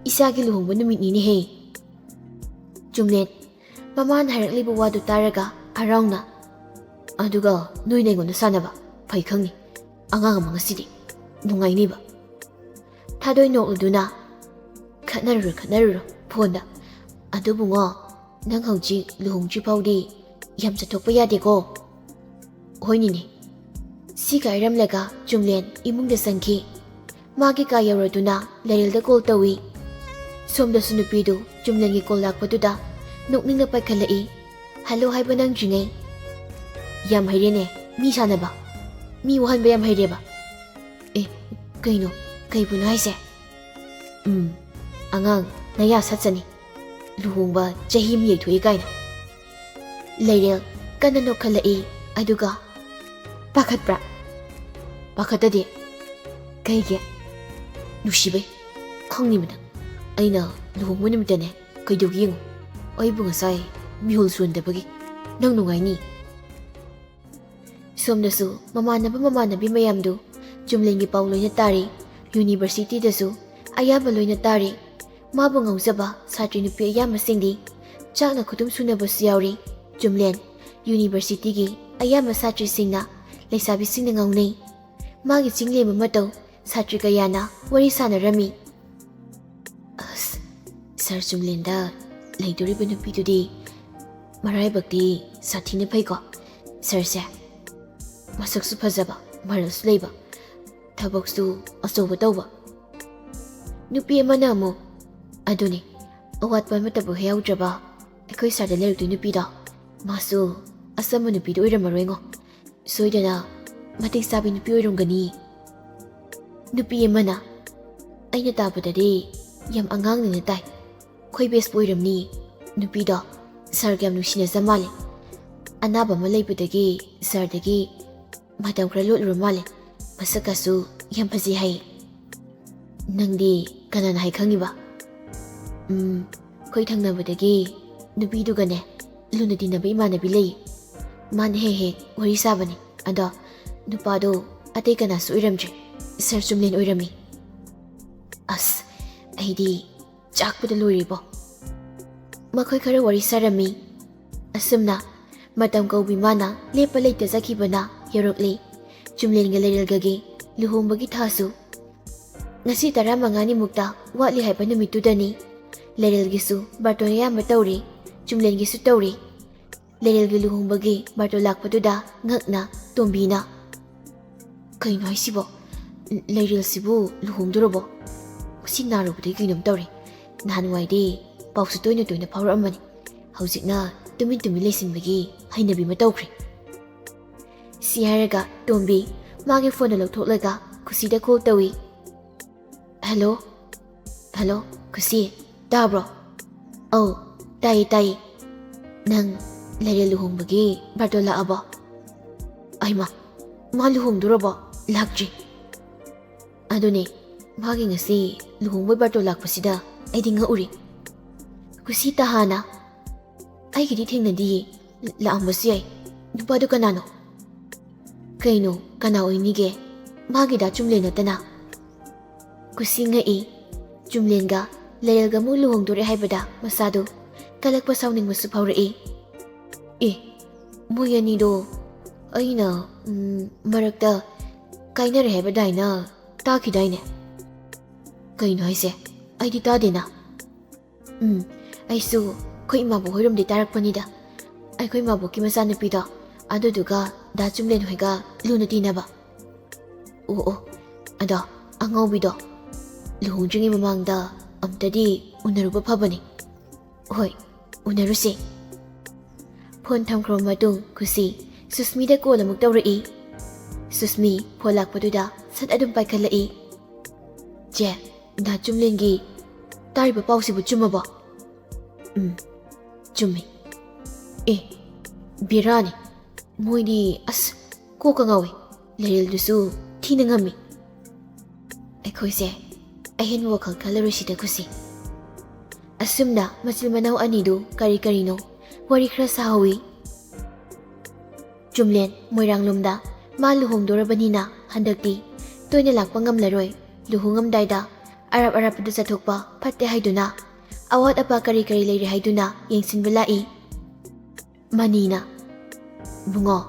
ꯏꯆꯥꯒꯤ ꯂꯨꯍꯣꯡꯕ ꯅꯨꯃꯤꯠꯅꯤꯅꯦꯍꯦ꯫" ꯆꯨꯝꯂꯦꯟ ꯃꯃꯥꯅ ꯍꯥꯏꯔꯛꯂꯤꯕ ꯋꯥꯗꯨ ꯇꯥꯔꯒ ꯍꯔꯥꯎꯅ, "ꯑꯗꯨꯒ ꯅꯣꯏꯅ ꯑꯩꯉꯣꯟꯗ ꯁꯥꯟꯅꯕ? ꯐꯩ ꯈꯪꯅꯤ꯫ ꯑꯉꯥꯡ ꯑꯃ ꯉꯁꯤꯗꯤ ꯅꯨꯡꯉꯥꯏꯅꯤꯕ꯫" ꯊꯥꯗꯣꯏ ꯅꯣꯛꯂꯗꯨꯅ, "ꯈꯠꯅꯔꯨꯔꯣ, ꯈꯠꯅꯔꯨꯔꯣ ꯐꯣꯟꯗ꯫ ꯑꯗꯨꯕꯨꯉꯣ, ꯅꯪ ꯍꯧꯖꯤꯛ ꯂꯨꯍꯣꯡꯗ꯭ꯔꯤ ꯐꯥꯎꯗꯤ ꯌꯥꯝ ꯆꯠꯊꯣꯛꯄ ꯌꯥꯗꯦꯀꯣ꯫" ꯍꯣꯏꯅꯤꯅꯦ꯫ ꯁꯤꯒ ꯍꯥꯏꯔꯝꯂꯒ ꯆꯨꯝꯂꯦꯟ ꯏꯃꯨꯡꯗ ꯆꯪꯈꯤ꯫ ꯃꯥꯒꯤ ꯀꯥ ꯌꯧꯔꯗꯨꯅ ꯂꯩꯔꯦꯜꯗ ꯀꯣꯜ ꯇꯧꯏ꯫ ꯁꯣꯝꯗꯁꯨ ꯅꯨꯄꯤꯗꯨ ꯆꯨꯝꯂꯦꯟꯒꯤ ꯀꯣꯜ ꯂꯥꯛꯄꯗꯨꯗ ꯅꯣꯛꯅꯤꯡꯅ ꯄꯥꯏꯈꯠꯂꯛꯏ꯫ "ꯍꯜꯂꯣ" ꯍꯥꯏꯕ ꯅꯪꯗ꯭ꯔꯤꯉꯩ꯫ "ꯌꯥꯝ ꯍꯩꯔꯦꯅꯦ ꯃꯤ ꯁꯥꯟꯅꯕ꯫ ꯃꯤ ꯋꯥꯍꯟꯕ ꯌꯥꯝ ꯍꯩꯔꯦꯕ꯫" "ꯑꯦ, ꯀꯩꯅꯣ? ꯀꯩꯕꯨꯅꯣ ꯍꯥꯏꯁꯦ?" "ꯎꯝ, ꯑꯉꯥꯡ ꯅꯌꯥ ꯁꯠꯆꯅꯤ꯫ ꯂꯨꯍꯣꯡꯕ ꯆꯍꯤ ꯑꯃ ꯌꯩꯊꯣꯛꯏ ꯀꯥꯏꯅ꯫" ꯂꯩꯔꯦꯜ ꯀꯟꯅ ꯅꯣꯛꯈꯠꯂꯛꯏ꯫ ꯑꯗꯨꯒ, "ꯄꯥꯈꯠꯄ꯭ꯔꯥ?" "ꯄꯥꯈꯠꯇꯗꯤ꯫ ꯀꯩꯒꯤ?" "ꯅꯨꯡꯁꯤꯕꯩ꯫ ꯈꯪꯅꯤꯕ ꯅꯪ꯫ ꯑꯩꯅ ꯂꯨꯍꯣꯡꯕ ꯅꯨꯃꯤꯠꯇꯅꯦ ꯀꯩꯗꯧꯒꯦ ꯌꯦꯡꯉꯨ꯫ ꯑꯩꯕꯨ ꯉꯁꯥꯏ ꯃꯤꯍꯨꯜ ꯁꯨꯍꯟꯗꯕꯒꯤ꯫ ꯅꯪ ꯅꯨꯡꯉꯥꯏꯅꯤ꯫" ꯁꯣꯝꯗꯁꯨ ꯃꯃꯥꯟꯅꯕ ꯃꯃꯥꯟꯅꯕꯤ ꯃꯌꯥꯝꯗꯨ ꯆꯨꯝꯂꯦꯟꯒꯤ ꯄꯥꯎ ꯂꯣꯏꯅ ꯇꯥꯔꯤ꯫ ꯌꯨꯅꯤꯚꯔꯁꯤꯇꯤꯗꯁꯨ ꯑꯌꯥꯝꯕ ꯂꯣꯏꯅ ꯇꯥꯔꯤ꯫ ꯃꯥꯕꯨ ꯉꯥꯎꯖꯕ ꯁꯥꯇ꯭ꯔꯤ ꯅꯨꯄꯤ ꯑꯌꯥꯝꯕꯁꯤꯡꯗꯤ ꯆꯥꯛꯅ ꯈꯨꯇꯨꯝ ꯁꯨꯅꯕꯁꯨ ꯌꯥꯎꯔꯤ꯫ ꯆꯨꯝꯂꯦꯟ ꯌꯨꯅꯤꯚꯔꯁꯤꯇꯤꯒꯤ ꯑꯌꯥꯝꯕ ꯁꯥꯇ꯭ꯔꯤꯁꯤꯡꯅ ꯂꯩꯁꯥꯕꯤꯁꯤꯡꯅ ꯉꯥꯎꯅꯩ꯫ ꯃꯥꯒꯤ ꯆꯤꯡꯂꯦꯝꯕ ꯃꯇꯧ ꯁꯥꯇ꯭ꯔꯤ ꯀꯌꯥꯅ ꯋꯥꯔꯤ ꯁꯥꯟꯅꯔꯝꯃꯤ꯫ "ꯑꯁ, ꯁꯥꯔ ꯆꯨꯝꯂꯦꯟꯗ ꯂꯩꯗꯣꯔꯤꯕ ꯅꯨꯄꯤꯗꯨꯗꯤ ꯃꯔꯥꯏꯕꯛꯇꯤ ꯁꯥꯊꯤꯅ ꯐꯩꯀꯣ꯫ ꯁꯥꯔꯁꯦ ꯃꯁꯛꯁꯨ ꯐꯖꯕ, ꯃꯔꯜꯁꯨ ꯂꯩꯕ, ꯊꯕꯛꯁꯨ ꯑꯆꯧꯕ ꯇꯧꯕ꯫ ꯅꯨꯄꯤ ꯑꯃꯅ ꯑꯃꯨꯛ, ꯑꯗꯨꯅꯤ, ꯑꯋꯥꯠꯄ ꯑꯃꯠꯇꯕꯨ ꯍꯦꯛ ꯌꯥꯎꯗ꯭ꯔꯕ ꯑꯩꯈꯣꯏ ꯁꯥꯔꯗ ꯂꯩꯔꯛꯇꯣꯏ ꯅꯨꯄꯤꯗꯣ, ꯃꯥꯁꯨ ꯑꯆꯝꯕ ꯅꯨꯄꯤꯗꯤ ꯑꯣꯏꯔꯝꯃꯔꯣꯏꯉꯣ꯫ ꯁꯣꯏꯗꯅ ꯃꯇꯤꯛ ꯆꯥꯕꯤ ꯅꯨꯄꯤ ꯑꯣꯏꯔꯝꯒꯅꯤ꯫ ꯅꯨꯄꯤ ꯑꯃꯅ, ꯑꯩꯅ ꯇꯥꯕꯗꯗꯤ ꯌꯥꯝ ꯑꯉꯥꯡꯅꯤꯅ ꯇꯥꯏ꯫ ꯑꯩꯈꯣꯏ ꯕꯦꯁꯄꯨ ꯑꯣꯏꯔꯝꯅꯤ꯫ ꯅꯨꯄꯤꯗꯣ ꯁꯥꯔꯒ ꯌꯥꯝ ꯅꯨꯡꯁꯤꯅꯖ ꯃꯥꯜꯂꯦ꯫ ꯑꯅꯥꯕ ꯑꯃ ꯂꯩꯕꯗꯒꯤ ꯁꯥꯔꯗꯒꯤ ꯃꯇꯝ ꯈꯔ ꯂꯣꯠꯂꯨꯔ ꯃꯥꯜꯂꯦ꯫ ꯃꯁꯛꯀꯁꯨ ꯌꯥꯝ ꯐꯖꯩ ꯍꯥꯏꯌꯦ꯫ ꯅꯪꯗꯤ ꯀꯅꯥꯅ ꯍꯥꯏ ꯈꯪꯉꯤꯕ? ꯎꯝ, ꯑꯩꯈꯣꯏ ꯊꯪꯅꯕꯗꯒꯤ ꯅꯨꯄꯤꯗꯨꯒꯅꯦ ꯂꯨꯅ ꯇꯤꯟꯅꯕ ꯏꯃꯥꯟꯅꯕꯤ ꯂꯩ꯫ ꯃꯥꯅ ꯍꯦꯛ ꯍꯦꯛ ꯋꯥꯔꯤ ꯁꯥꯕꯅꯦ꯫ ꯑꯗꯣ ꯅꯨꯄꯥꯗꯣ ꯑꯇꯩ ꯀꯅꯥꯁꯨ ꯑꯣꯏꯔꯝꯗ꯭ꯔꯦ, ꯁꯥꯔ ꯆꯨꯝꯂꯦꯟ ꯑꯣꯏꯔꯝꯃꯤ꯫ ꯑꯁ, ꯑꯩꯗꯤ ꯆꯥꯛꯄꯗ ꯂꯣꯏꯔꯦꯕꯣ꯫ ꯃꯈꯣꯏ ꯈꯔ ꯋꯥꯔꯤ ꯁꯥꯔꯝꯃꯤ꯫ ꯑꯁꯨꯝꯅ ꯃꯇꯝ ꯀꯧꯕꯤ ꯃꯥꯅ ꯂꯦꯞꯄ ꯂꯩꯇ ꯆꯠꯈꯤꯕꯅ ꯌꯧꯔꯛꯂꯤ꯫ ꯆꯨꯝꯂꯦꯟꯒ ꯂꯩꯔꯦꯜꯒꯒꯤ ꯂꯨꯍꯣꯡꯕꯒꯤ ꯊꯥꯁꯨ꯫ ꯉꯁꯤ ꯇꯔꯥꯃꯉꯥꯅꯤꯃꯨꯛꯇ ꯋꯥꯠꯂꯤ ꯍꯥꯏꯕ ꯅꯨꯃꯤꯠꯇꯨꯗꯅꯤ꯫ ꯂꯩꯔꯦꯜꯒꯤꯁꯨ ꯕꯥꯔꯇꯣꯟ ꯑꯌꯥꯝꯕ ꯇꯧꯔꯤ, ꯆꯨꯝꯂꯦꯟꯒꯤꯁꯨ ꯇꯧꯔꯤ꯫ ꯂꯩꯔꯦꯜꯒꯤ ꯂꯨꯍꯣꯡꯕꯒꯤ ꯕꯥꯔꯇꯣꯟ ꯂꯥꯛꯄꯗꯨꯗ ꯉꯛꯅ ꯇꯣꯝꯕꯤꯅ, "ꯀꯩꯅꯣ ꯍꯥꯏꯁꯤꯕꯣ? ꯂꯩꯔꯦꯜꯁꯤꯕꯨ ꯂꯨꯍꯣꯡꯗꯣꯔꯕꯣ? ꯃꯁꯤ ꯅꯥꯔꯨꯕꯗꯒꯤ ꯀꯩꯅꯣꯝ ꯇꯧꯔꯦ꯫ ꯅꯍꯥꯟꯋꯥꯏꯗꯤ ꯄꯥꯎꯁꯨ ꯇꯣꯏꯅ ꯇꯣꯏꯅ ꯐꯥꯎꯔꯛꯑꯝꯕꯅꯤ꯫ ꯍꯧꯖꯤꯛꯅ ꯇꯨꯃꯤꯟ ꯇꯨꯃꯤꯟ ꯂꯩꯁꯤꯟꯕꯒꯤ ꯍꯩꯅꯕꯤ ꯑꯃ ꯇꯧꯈ꯭ꯔꯦ꯫" ꯁꯤ ꯍꯥꯏꯔꯒ ꯇꯣꯝꯕꯤ ꯃꯥꯒꯤ ꯐꯣꯟꯗꯣ ꯂꯧꯊꯣꯛꯂꯒ ꯈꯨꯁꯤꯗ ꯀꯣꯜ ꯇꯧꯏ꯫ "ꯍꯜꯂꯣ, ꯍꯜꯂꯣ, ꯈꯨꯁꯤ, ꯇꯥꯕ꯭ꯔꯣ?" "ꯑꯧ, ꯇꯥꯏꯌꯦ, ꯇꯥꯏꯌꯦ꯫ ꯅꯪ ꯂꯩꯔꯦꯜ ꯂꯨꯍꯣꯡꯕꯒꯤ ꯕꯥꯔꯇꯣꯟ ꯂꯥꯛꯑꯕꯣ?" "ꯑꯩꯃ, ꯃꯥ ꯂꯨꯍꯣꯡꯗꯣꯔꯕꯣ? ꯂꯥꯛꯇ꯭ꯔꯤ꯫" "ꯑꯗꯨꯅꯦ, ꯃꯥꯒꯤ ꯉꯁꯤ ꯂꯨꯍꯣꯡꯕꯩ ꯕꯥꯔꯇꯣꯟ ꯂꯥꯛꯄꯁꯤꯗ ꯑꯩꯗꯤ ꯉꯛꯎꯔꯤ꯫" ꯈꯨꯁꯤ ꯇꯍꯥꯅ, "ꯑꯩꯒꯤꯗꯤ ꯊꯦꯡꯅꯗꯤꯌꯦ, ꯂꯥꯛꯑꯝꯕꯁꯨ ꯌꯥꯏ꯫ ꯅꯨꯄꯥꯗꯨ ꯀꯅꯥꯅꯣ?" "ꯀꯩꯅꯣ, ꯀꯅꯥ ꯑꯣꯏꯅꯤꯒꯦ? ꯃꯥꯒꯤ ꯗꯥ ꯆꯨꯝꯂꯦꯟ ꯅꯠꯇꯅ?" ꯈꯨꯁꯤ ꯉꯛꯏ꯫ ꯆꯨꯝꯂꯦꯟꯒ ꯂꯩꯔꯦꯜꯒ ꯑꯃꯨꯛ ꯂꯨꯍꯣꯡꯗꯣꯔꯦ ꯍꯥꯏꯕꯗ ꯃꯁꯥꯗꯨ ꯀꯜꯂꯛꯄ ꯁꯥꯎꯅꯤꯡꯕꯁꯨ ꯐꯥꯎꯔꯛꯏ꯫ "ꯑꯦ, ꯃꯣꯏ ꯑꯅꯤꯗꯣ ꯑꯩꯅ, ꯎꯝ, ꯃꯔꯛꯇ ꯀꯥꯏꯅꯔꯦ ꯍꯥꯏꯕꯗꯥꯏꯅ ꯇꯥꯈꯤꯗꯥꯏꯅꯦ?" "ꯀꯩꯅꯣ ꯍꯥꯏꯁꯦ? ꯑꯩꯗꯤ ꯇꯥꯗꯦꯅ꯫" "ꯎꯝ, ꯑꯩꯁꯨ ꯑꯩꯈꯣꯏ ꯏꯃꯥꯕꯣꯛ ꯍꯣꯏꯔꯣꯝꯗꯤ ꯇꯥꯔꯛꯄꯅꯤꯗ꯫ ꯑꯩꯈꯣꯏ ꯏꯃꯥꯕꯣꯛꯀꯤ ꯃꯆꯥꯅꯨꯄꯤꯗꯣ, ꯑꯗꯨꯗꯨꯒ ꯗꯥ ꯆꯨꯝꯂꯦꯟ ꯍꯣꯏꯒ ꯂꯨꯅ ꯇꯤꯟꯅꯕ꯫" "ꯑꯣ, ꯑꯣ, ꯑꯗꯣ ꯑꯉꯥꯎꯕꯤꯗꯣ ꯂꯨꯍꯣꯡꯗ꯭ꯔꯤꯉꯩ ꯃꯃꯥꯡꯗ ꯑꯝꯇꯗꯤ ꯎꯅꯔꯨꯕ ꯐꯕꯅꯤ꯫" "ꯍꯣꯏ, ꯎꯅꯔꯨꯁꯦ꯫" ꯐꯣꯟ ꯊꯝꯈ꯭ꯔꯕ ꯃꯇꯨꯡ ꯈꯨꯁꯤ ꯁꯨꯁꯃꯤꯗ ꯀꯣꯜ ꯑꯃꯨꯛ ꯇꯧꯔꯛꯏ꯫ ꯁꯨꯁꯃꯤ ꯐꯣꯟ ꯂꯥꯛꯄꯗꯨꯗ ꯁꯠ ꯑꯗꯨꯝ ꯄꯥꯏꯈꯠꯂꯛꯏ꯫ "ꯆꯦ, ꯗꯥ ꯆꯨꯝꯂꯦꯟꯒꯤ ꯇꯥꯔꯤꯕ ꯄꯥꯎꯁꯤꯕꯨ ꯆꯨꯝꯃꯕꯣ?" "ꯎꯝ, ꯆꯨꯝꯃꯤ꯫ ꯑꯦ, ꯕꯦꯔꯥꯅꯤ꯫ ꯃꯣꯏꯗꯤ ꯑꯁ ꯀꯣꯛꯀ ꯉꯥꯎꯏ꯫ ꯂꯩꯔꯦꯜꯗꯨꯁꯨ ꯊꯤꯅ ꯉꯝꯃꯤ꯫ ꯑꯩꯈꯣꯏꯁꯦ ꯑꯍꯦꯟꯕ ꯋꯥꯈꯜ ꯈꯜꯂꯔꯣꯏꯁꯤꯗ ꯀꯨꯁꯤ꯫" ꯑꯁꯨꯝꯅ ꯃꯆꯤꯟ ꯃꯅꯥꯎ ꯑꯅꯤꯗꯨ ꯀꯔꯤ ꯀꯔꯤꯅꯣ ꯋꯥꯔꯤ ꯈꯔ ꯁꯥꯍꯧꯏ꯫ ꯆꯨꯝꯂꯦꯟ ꯃꯣꯏꯔꯥꯡꯂꯣꯝꯗ ꯃꯥ ꯂꯨꯍꯣꯡꯗꯣꯔꯕꯅꯤꯅ ꯍꯟꯗꯛꯇꯤ ꯇꯣꯏꯅ ꯂꯥꯛꯄ ꯉꯝꯂꯔꯣꯏ꯫ ꯂꯨꯍꯣꯡꯉꯝꯗꯥꯏꯗ ꯑꯔꯥꯞ ꯑꯔꯥꯞꯄꯗ ꯆꯠꯊꯣꯛꯄ ꯐꯠꯇꯦ ꯍꯥꯏꯗꯨꯅ, ꯑꯋꯥꯠ ꯑꯄꯥ ꯀꯔꯤ ꯀꯔꯤ ꯂꯩꯔꯦ ꯍꯥꯏꯗꯨꯅ ꯌꯦꯡꯁꯤꯟꯕ ꯂꯥꯛꯏ꯫ ꯃꯅꯤꯅ, "ꯕꯨꯡꯉꯣ,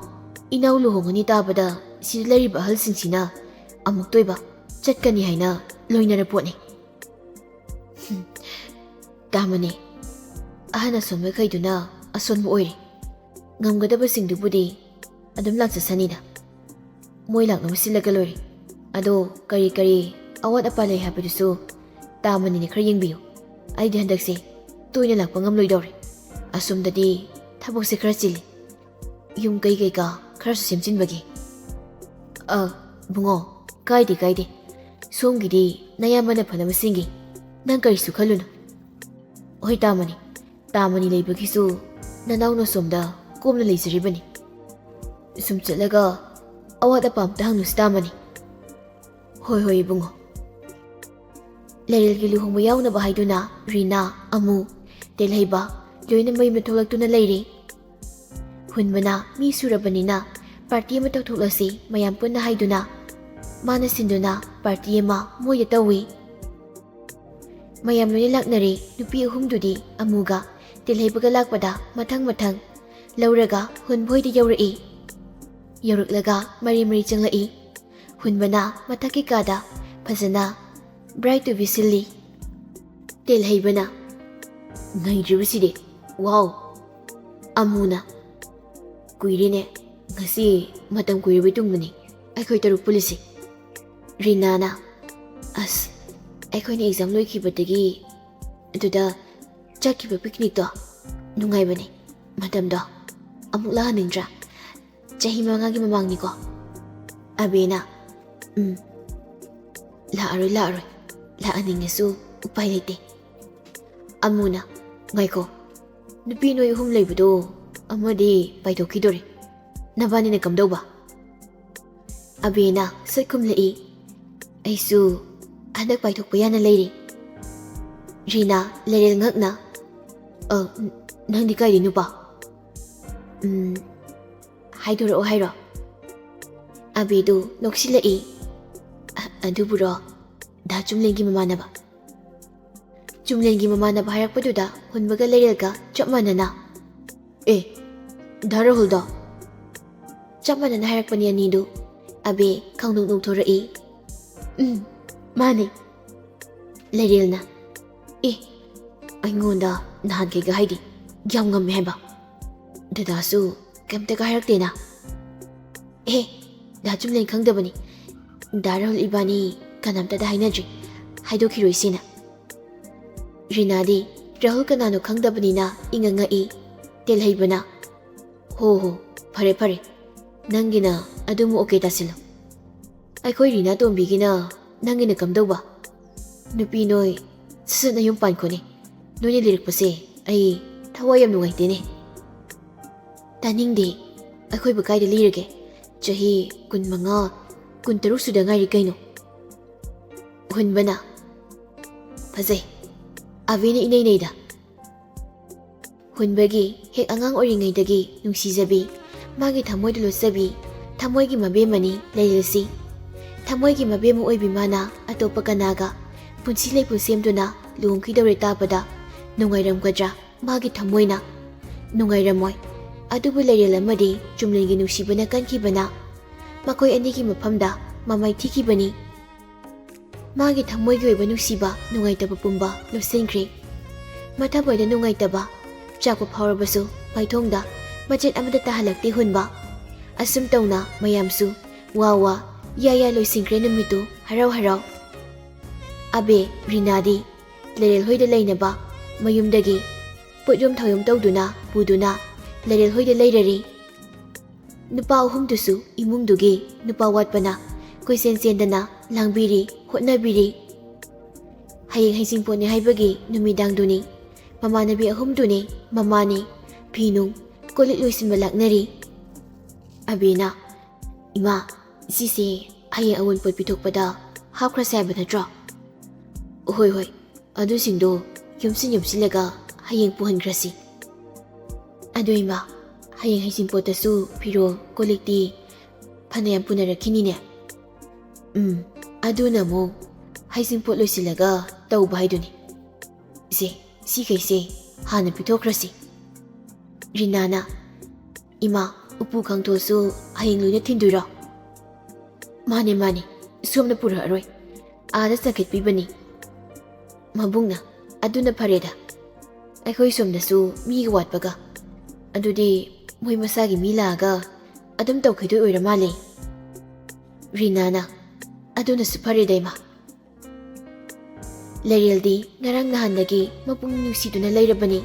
ꯏꯅꯥꯎ ꯂꯨꯍꯣꯡꯒꯅꯤ ꯇꯥꯕꯗ ꯁꯤꯗ ꯂꯩꯔꯤꯕ ꯑꯍꯜꯁꯤꯡꯁꯤꯅ ꯑꯃꯨꯛꯇꯣꯏꯕ ꯆꯠꯀꯅꯤ ꯍꯥꯏꯅ ꯂꯣꯏꯅꯔ ꯄꯣꯠꯅꯤ꯫" "ꯍꯨꯝ, ꯇꯥꯃꯅꯤ, ꯑꯍꯟ ꯑꯁꯣꯟꯕꯈꯩꯗꯨꯅ ꯑꯁꯣꯟꯕ ꯑꯣꯏꯔꯦ꯫ ꯉꯝꯒꯗꯕꯁꯤꯡꯗꯨꯕꯨꯗꯤ ꯑꯗꯨꯝ ꯂꯥꯛꯆꯁꯅꯤꯗ꯫ ꯃꯣꯏ ꯂꯥꯛꯅꯕ ꯁꯤꯜꯂꯒ ꯂꯣꯏꯔꯦ꯫ ꯑꯗꯣ ꯀꯔꯤ ꯀꯔꯤ ꯑꯋꯥꯠ ꯑꯄꯥ ꯂꯩ ꯍꯥꯏꯕꯗꯨꯁꯨ ꯇꯥꯃꯅꯤꯅ ꯈꯔ ꯌꯦꯡꯕꯤꯌꯨ꯫ ꯑꯩꯗꯤ ꯍꯟꯗꯛꯁꯦ ꯇꯣꯏꯅ ꯂꯥꯛꯄ ꯉꯝꯂꯣꯏꯗꯧꯔꯦ꯫ ꯑꯁꯣꯝꯗꯗꯤ ꯊꯕꯛꯁꯦ ꯈꯔ ꯆꯤꯜꯂꯤ꯫ ꯌꯨꯝ ꯀꯩ ꯀꯩꯀꯥ ꯈꯔꯁꯨ ꯁꯦꯝꯖꯤꯟꯕꯒꯤ꯫" "ꯑ, ꯕꯨꯡꯉꯣ, ꯀꯥꯏꯗꯦ ꯀꯥꯏꯗꯦ꯫ ꯁꯣꯝꯒꯤꯗꯤ ꯅꯌꯥꯝꯕꯅ ꯐꯅꯕ ꯁꯤꯟꯒꯦ꯫ ꯅꯪ ꯀꯔꯤꯁꯨ ꯈꯜꯂꯨꯅꯨ꯫" "ꯍꯣꯏ ꯇꯥꯃꯅꯤ, ꯇꯥꯃꯅꯤ ꯂꯩꯕꯒꯤꯁꯨ ꯅꯅꯥꯎꯅ ꯁꯣꯝꯗ ꯀꯣꯝꯅ ꯂꯩꯖꯔꯤꯕꯅꯤ꯫ ꯁꯨꯝ ꯆꯠꯂꯒ ꯑꯋꯥꯠ ꯑꯄꯥ ꯑꯝꯇ ꯍꯪꯂꯨꯁꯤ ꯇꯥꯃꯅꯤ꯫" "ꯍꯣꯏ ꯍꯣꯏ ꯏꯕꯨꯡꯉꯣ꯫" ꯂꯩꯔꯦꯜꯒꯤ ꯂꯨꯍꯣꯡꯕ ꯌꯥꯎꯅꯕ ꯍꯥꯏꯗꯨꯅ ꯔꯤꯅꯥ, ꯑꯃꯨ, ꯇꯦꯜꯍꯩꯕ ꯂꯣꯏꯅ ꯃꯌꯨꯝꯗ ꯊꯣꯛꯂꯛꯇꯨꯅ ꯂꯩꯔꯤ꯫ ꯍꯨꯟꯕꯅ ꯃꯤ ꯁꯨꯔꯕꯅꯤꯅ ꯄꯥꯔꯇꯤ ꯑꯃ ꯇꯧꯊꯣꯛꯂꯁꯤ ꯃꯌꯥꯝ ꯄꯨꯟꯅ ꯍꯥꯏꯗꯨꯅ ꯃꯥꯅ ꯁꯤꯟꯗꯨꯅ ꯄꯥꯔꯇꯤ ꯑꯃ ꯃꯣꯏꯗ ꯇꯧꯏ꯫ ꯃꯌꯥꯝ ꯂꯣꯏꯅ ꯂꯥꯛꯅꯔꯦ꯫ ꯅꯨꯄꯤ ꯑꯍꯨꯝꯗꯨꯗꯤ ꯑꯃꯨꯒ ꯇꯦꯜꯍꯩꯕꯒ ꯂꯥꯛꯄꯗ ꯃꯊꯪ ꯃꯊꯪ ꯂꯧꯔꯒ ꯍꯨꯟꯕ ꯍꯣꯏꯗ ꯌꯧꯔꯛꯏ꯫ ꯌꯧꯔꯛꯂꯒ ꯃꯔꯤ ꯃꯔꯤ ꯆꯪꯂꯛꯏ꯫ ꯍꯨꯟꯕꯅ ꯃꯊꯛꯀꯤ ꯀꯥꯗ ꯐꯖꯅ ꯕ꯭ꯔꯥꯏꯠ ꯇꯨꯕꯤ ꯁꯤꯜꯂꯤ꯫ ꯇꯦꯜꯍꯩꯕꯅ, "ꯅꯩꯗ꯭ꯔꯤꯕꯁꯤꯗꯤ! ꯋꯥꯎ!" ꯑꯃꯨꯅ, "ꯀꯨꯏꯔꯦꯅꯦ, ꯉꯁꯤ ꯃꯇꯝ ꯀꯨꯏꯔꯕꯩ ꯇꯨꯡꯗꯅꯤ ꯑꯩꯈꯣꯏ ꯇꯔꯨꯛ ꯄꯨꯜꯂꯤꯁꯤ꯫" ꯔꯤꯅꯥꯅ, "ꯑꯁ, ꯑꯩꯈꯣꯏꯅ ꯑꯦꯛꯖꯥꯝ ꯂꯣꯏꯈꯤꯕꯗꯒꯤ ꯑꯗꯨꯗ ꯆꯠꯈꯤꯕ ꯄꯤꯛꯅꯤꯛꯇꯣ ꯅꯨꯡꯉꯥꯏꯕꯅꯦ꯫ ꯃꯇꯝꯗꯣ ꯑꯃꯨꯛ ꯂꯥꯛꯍꯟꯅꯤꯡꯗ꯭ꯔꯥ? ꯆꯍꯤ ꯃꯉꯥꯒꯤ ꯃꯃꯥꯡꯅꯤꯀꯣ꯫" ꯑꯕꯦꯅ, "ꯎꯝ, ꯂꯥꯛꯑꯔꯣꯏ, ꯂꯥꯛꯑꯔꯣꯏ꯫ ꯂꯥꯛꯍꯟꯅꯤꯡꯉꯁꯨ ꯎꯄꯥꯏ ꯂꯩꯇꯦ꯫" ꯑꯃꯨꯅ, "ꯉꯥꯏꯈꯣ, ꯅꯨꯄꯤ ꯅꯣꯏ ꯑꯍꯨꯝ ꯂꯩꯕꯗꯣ ꯑꯃꯗꯤ ꯄꯥꯏꯊꯣꯛꯈꯤꯗꯣꯔꯦ꯫ ꯅꯕꯥꯅꯤꯅ ꯀꯝꯗꯧꯕ?" ꯑꯕꯦꯅ ꯁꯠ ꯈꯨꯝꯂꯛꯏ, "ꯑꯩꯁꯨ ꯍꯟꯗꯛ ꯄꯥꯏꯊꯣꯛꯄ ꯌꯥꯅ ꯂꯩꯔꯤ꯫" ꯔꯤꯅꯥ, ꯂꯩꯔꯦꯜ ꯉꯛꯅ, "ꯑ, ꯅꯪꯗꯤ ꯀꯥꯏꯗꯩ ꯅꯨꯄꯥ?" "ꯎꯝ, ꯍꯥꯏꯗꯣꯔꯛꯑꯣ ꯍꯥꯏꯔꯣ?" ꯑꯕꯦꯗꯨ ꯅꯣꯛꯁꯤꯜꯂꯛꯏ꯫ "ꯑ-, ꯑꯗꯨꯕꯨꯔꯣ, ꯗꯥ ꯆꯨꯝꯂꯦꯟꯒꯤ ꯃꯃꯥꯟꯅꯕ꯫" ꯆꯨꯝꯂꯦꯟꯒꯤ ꯃꯃꯥꯟꯅꯕ ꯍꯥꯏꯔꯛꯄꯗꯨꯗ ꯍꯨꯟꯕꯒ ꯂꯩꯔꯦꯜꯒ ꯆꯞ ꯃꯥꯟꯅꯅ, "ꯑꯦ, ꯗꯥ ꯔꯥꯍꯨꯜꯗꯣ?" ꯆꯞ ꯃꯥꯟꯅꯅ ꯍꯥꯏꯔꯛꯄꯅꯤ ꯑꯅꯤꯗꯨ꯫ ꯑꯕꯦ ꯈꯪꯅꯣꯛ ꯅꯣꯛꯊꯣꯔꯛꯏ꯫ "ꯎꯝ, ꯃꯥꯅꯦ꯫" ꯂꯩꯔꯦꯜꯅ, "ꯑꯦ, ꯑꯩꯉꯣꯟꯗ ꯅꯍꯥꯟꯈꯩꯒ ꯍꯥꯏꯗꯤ ꯌꯥꯝ ꯉꯝꯃꯦ ꯍꯥꯏꯕ꯫ ꯗꯗꯥꯁꯨ ꯀꯩꯝꯇꯒ ꯍꯥꯏꯔꯛꯇꯦꯅ꯫" "ꯑꯦ, ꯗꯥ ꯆꯨꯝꯂꯦꯟ ꯈꯪꯗꯕꯅꯤ꯫ ꯗꯥ ꯔꯥꯍꯨꯜ ꯏꯕꯥꯅꯤ ꯀꯅꯥꯝꯇꯗ ꯍꯥꯏꯅꯗ꯭ꯔꯤ, ꯍꯥꯏꯗꯣꯛꯈꯤꯔꯣꯏꯁꯦꯅ꯫" ꯔꯤꯅꯥꯗꯤ ꯔꯥꯍꯨꯜ ꯀꯅꯥꯅꯣ ꯈꯪꯗꯕꯅꯤꯅ ꯏꯉꯛ ꯉꯛꯏ꯫ ꯇꯦꯜꯍꯩꯕꯅ, "ꯍꯣ ꯍꯣ, ꯐꯔꯦ ꯐꯔꯦ, ꯅꯪꯒꯤꯅ ꯑꯗꯨꯝ ꯑꯣꯀꯦ ꯇꯥꯁꯤꯜꯂꯣ꯫ ꯑꯩꯈꯣꯏ ꯔꯤꯅꯥ ꯇꯣꯝꯕꯤꯒꯤꯅ ꯅꯪꯒꯤꯅ ꯀꯝꯗꯧꯕ? ꯅꯨꯄꯤ ꯅꯣꯏ ꯁꯠ ꯁꯠ ꯅꯌꯨꯝ ꯄꯥꯟꯈꯣꯅꯦ꯫ ꯅꯣꯏꯅ ꯂꯤꯔꯛꯄꯁꯦ ꯑꯩ ꯊꯋꯥꯏ ꯌꯥꯝ ꯅꯨꯡꯉꯥꯏꯇꯦꯅꯦ꯫" "ꯇꯥꯅꯤꯡꯗꯦ꯫ ꯑꯩꯈꯣꯏꯕꯨ ꯀꯥꯏꯗ ꯂꯤꯔꯒꯦ? ꯆꯍꯤ ꯀꯨꯟꯃꯉꯥ, ꯀꯨꯟꯇꯔꯨꯛ ꯁꯨꯗ ꯉꯥꯏꯔꯤ ꯀꯩꯅꯣ꯫" ꯍꯨꯟꯕꯅ, "ꯐꯖꯩ꯫ ꯑꯕꯦꯅ ꯏꯅꯩ ꯅꯩꯗ꯫" ꯍꯨꯟꯕꯒꯤ ꯍꯦꯛ ꯑꯉꯥꯡ ꯑꯣꯏꯔꯤꯉꯩꯗꯒꯤ ꯅꯨꯡꯁꯤꯖꯕꯤ, ꯃꯥꯒꯤ ꯊꯃꯣꯏꯗ ꯂꯣꯠꯆꯕꯤ, ꯊꯃꯣꯏꯒꯤ ꯃꯕꯦꯝꯃꯅꯤ ꯂꯩꯔꯦꯜꯁꯤ꯫ ꯊꯃꯣꯏꯒꯤ ꯃꯕꯦꯝꯃ ꯑꯣꯏꯕꯤ ꯃꯥꯅ ꯑꯇꯣꯞꯄ ꯀꯅꯥꯒ ꯄꯨꯟꯁꯤ ꯂꯩꯄꯨꯟ ꯁꯦꯝꯗꯨꯅ ꯂꯨꯍꯣꯡꯈꯤꯗꯧꯔꯦ ꯇꯥꯕꯗ ꯅꯨꯡꯉꯥꯏꯔꯝꯒꯗ꯭ꯔꯥ? ꯃꯥꯒꯤ ꯊꯃꯣꯏꯅ ꯅꯨꯡꯉꯥꯏꯔꯝꯃꯣꯏ꯫ ꯑꯗꯨꯕꯨ ꯂꯩꯔꯦꯜ ꯑꯃꯗꯤ ꯆꯨꯝꯂꯦꯟꯒꯤ ꯅꯨꯡꯁꯤꯕꯅ ꯀꯟꯈꯤꯕꯅ ꯃꯈꯣꯏ ꯑꯅꯤꯒꯤ ꯃꯐꯝꯗ ꯃꯃꯥꯏ ꯊꯤꯈꯤꯕꯅꯤ꯫ ꯃꯥꯒꯤ ꯊꯃꯣꯏꯒꯤ ꯑꯣꯏꯕ ꯅꯨꯡꯁꯤꯕ, ꯅꯨꯡꯉꯥꯏꯇꯕ ꯄꯨꯝꯕ ꯂꯣꯠꯁꯤꯟꯈ꯭ꯔꯦ꯫ ꯃꯊꯃꯣꯏꯗ ꯅꯨꯡꯉꯥꯏꯇꯕ, ꯆꯥꯛꯄ ꯐꯥꯎꯔꯕꯁꯨ ꯃꯥꯏꯊꯣꯡꯗ ꯃꯆꯦꯠ ꯑꯃꯠꯇ ꯇꯥꯍꯜꯂꯛꯇꯦ ꯍꯨꯟꯕ꯫ ꯑꯁꯨꯝ ꯇꯧꯅ ꯃꯌꯥꯝꯁꯨ ꯋꯥ ꯋꯥ, ꯌꯥ ꯌꯥ ꯂꯣꯏꯁꯤꯟꯈ꯭ꯔꯦ ꯅꯨꯃꯤꯠꯇꯨ ꯍꯔꯥꯎ ꯍꯔꯥꯎ꯫ ꯑꯕꯦ, ꯔꯤꯅꯥꯗꯤ ꯂꯩꯔꯦꯜ ꯍꯣꯏꯗ ꯂꯩꯅꯕ ꯃꯌꯨꯝꯗꯒꯤ ꯄꯣꯠꯌꯣꯝ ꯊꯧꯌꯣꯝ ꯇꯧꯗꯨꯅ ꯄꯨꯗꯨꯅ ꯂꯩꯔꯦꯜ ꯍꯣꯏꯗ ꯂꯩꯔꯔꯤ꯫ ꯅꯨꯄꯥ ꯑꯍꯨꯝꯗꯨꯁꯨ ꯏꯃꯨꯡꯗꯨꯒꯤ ꯅꯨꯄꯥ ꯋꯥꯠꯄꯅ ꯀꯣꯏꯆꯦꯟ ꯆꯦꯟꯗꯅ ꯂꯥꯡꯕꯤꯔꯤ, ꯍꯣꯠꯅꯕꯤꯔꯤ꯫ ꯍꯌꯦꯡ ꯍꯩꯖꯤꯡꯄꯣꯠꯅꯤ ꯍꯥꯏꯕꯒꯤ ꯅꯨꯃꯤꯗꯥꯡꯗꯨꯅꯤ꯫ ꯃꯃꯥꯟꯅꯕꯤ ꯑꯍꯨꯝꯗꯨꯅꯤ, ꯃꯃꯥꯅꯤ, ꯐꯤꯅꯨꯡ, ꯀꯣꯜꯂꯤꯛ ꯂꯣꯏꯁꯤꯟꯕ ꯂꯥꯛꯅꯔꯤ꯫ ꯑꯕꯦꯅ, "ꯏꯃꯥ, ꯁꯤꯁꯦ ꯍꯌꯦꯡ ꯑꯋꯨꯟꯄꯣꯠ ꯄꯤꯊꯣꯛꯄꯗ ꯍꯥꯞꯈ꯭ꯔꯁꯦ ꯍꯥꯏꯕ ꯅꯠꯇ꯭ꯔꯣ?" "ꯍꯣꯏ, ꯍꯣꯏ, ꯑꯗꯨꯁꯤꯡꯗꯣ ꯌꯣꯝꯁꯤꯟ ꯌꯣꯝꯁꯤꯜꯂꯒ ꯍꯌꯦꯡ ꯄꯨꯍꯟꯈ꯭ꯔꯁꯤ꯫ ꯑꯗꯨ ꯏꯃꯥ, ꯍꯌꯦꯡ ꯍꯩꯖꯤꯡꯄꯣꯠꯇꯁꯨ ꯐꯤꯔꯣꯜ ꯀꯣꯜꯂꯤꯛꯇꯤ ꯐꯅꯌꯥꯝ ꯄꯨꯅꯔꯛꯈꯤꯅꯤꯅꯦ?" "ꯎꯝ, ꯑꯗꯨꯅ ꯑꯃꯨꯛ ꯍꯩꯖꯤꯡꯄꯣꯠ ꯂꯣꯏꯁꯤꯜꯂꯒ ꯇꯧꯕ ꯍꯥꯏꯗꯨꯅꯤ꯫ ꯏꯆꯦ, ꯁꯤꯈꯩꯁꯦ ꯍꯥꯟꯅ ꯄꯤꯊꯣꯛꯈ꯭ꯔꯁꯤ꯫" ꯔꯤꯅꯥꯅ, "ꯏꯃꯥ, ꯎꯄꯨ ꯀꯥꯡꯊꯣꯜꯁꯨ ꯍꯌꯦꯡ ꯂꯣꯏꯅ ꯊꯤꯟꯗꯣꯏꯔꯣ?" "ꯃꯥꯅꯦ, ꯃꯥꯅꯦ, ꯁꯣꯝꯅ ꯄꯨꯔꯛꯑꯔꯣꯏ, ꯑꯥꯗ ꯆꯪꯈꯠꯄꯤꯕꯅꯤ꯫" ꯃꯕꯨꯡꯅ, "ꯑꯗꯨꯅ ꯐꯔꯦꯗ, ꯑꯩꯈꯣꯏ ꯁꯣꯝꯗꯁꯨ ꯃꯤꯒ ꯋꯥꯠꯄꯒ꯫ ꯑꯗꯨꯗꯤ ꯃꯣꯏ ꯃꯁꯥꯒꯤ ꯃꯤ ꯂꯥꯛꯑꯒ ꯑꯗꯨꯝ ꯇꯧꯈꯤꯗꯣꯏ ꯑꯣꯏꯔ ꯃꯥꯜꯂꯦ꯫" ꯔꯤꯅꯥꯅ, "ꯑꯗꯨꯅꯁꯨ ꯐꯔꯦꯗ ꯏꯃꯥ꯫" ꯂꯩꯔꯦꯜꯗꯤ ꯉꯔꯥꯡ ꯅꯍꯥꯟꯗꯒꯤ ꯃꯄꯨꯛꯅꯤꯡ ꯅꯨꯡꯁꯤꯗꯨꯅ ꯂꯩꯔꯕꯅꯤ꯫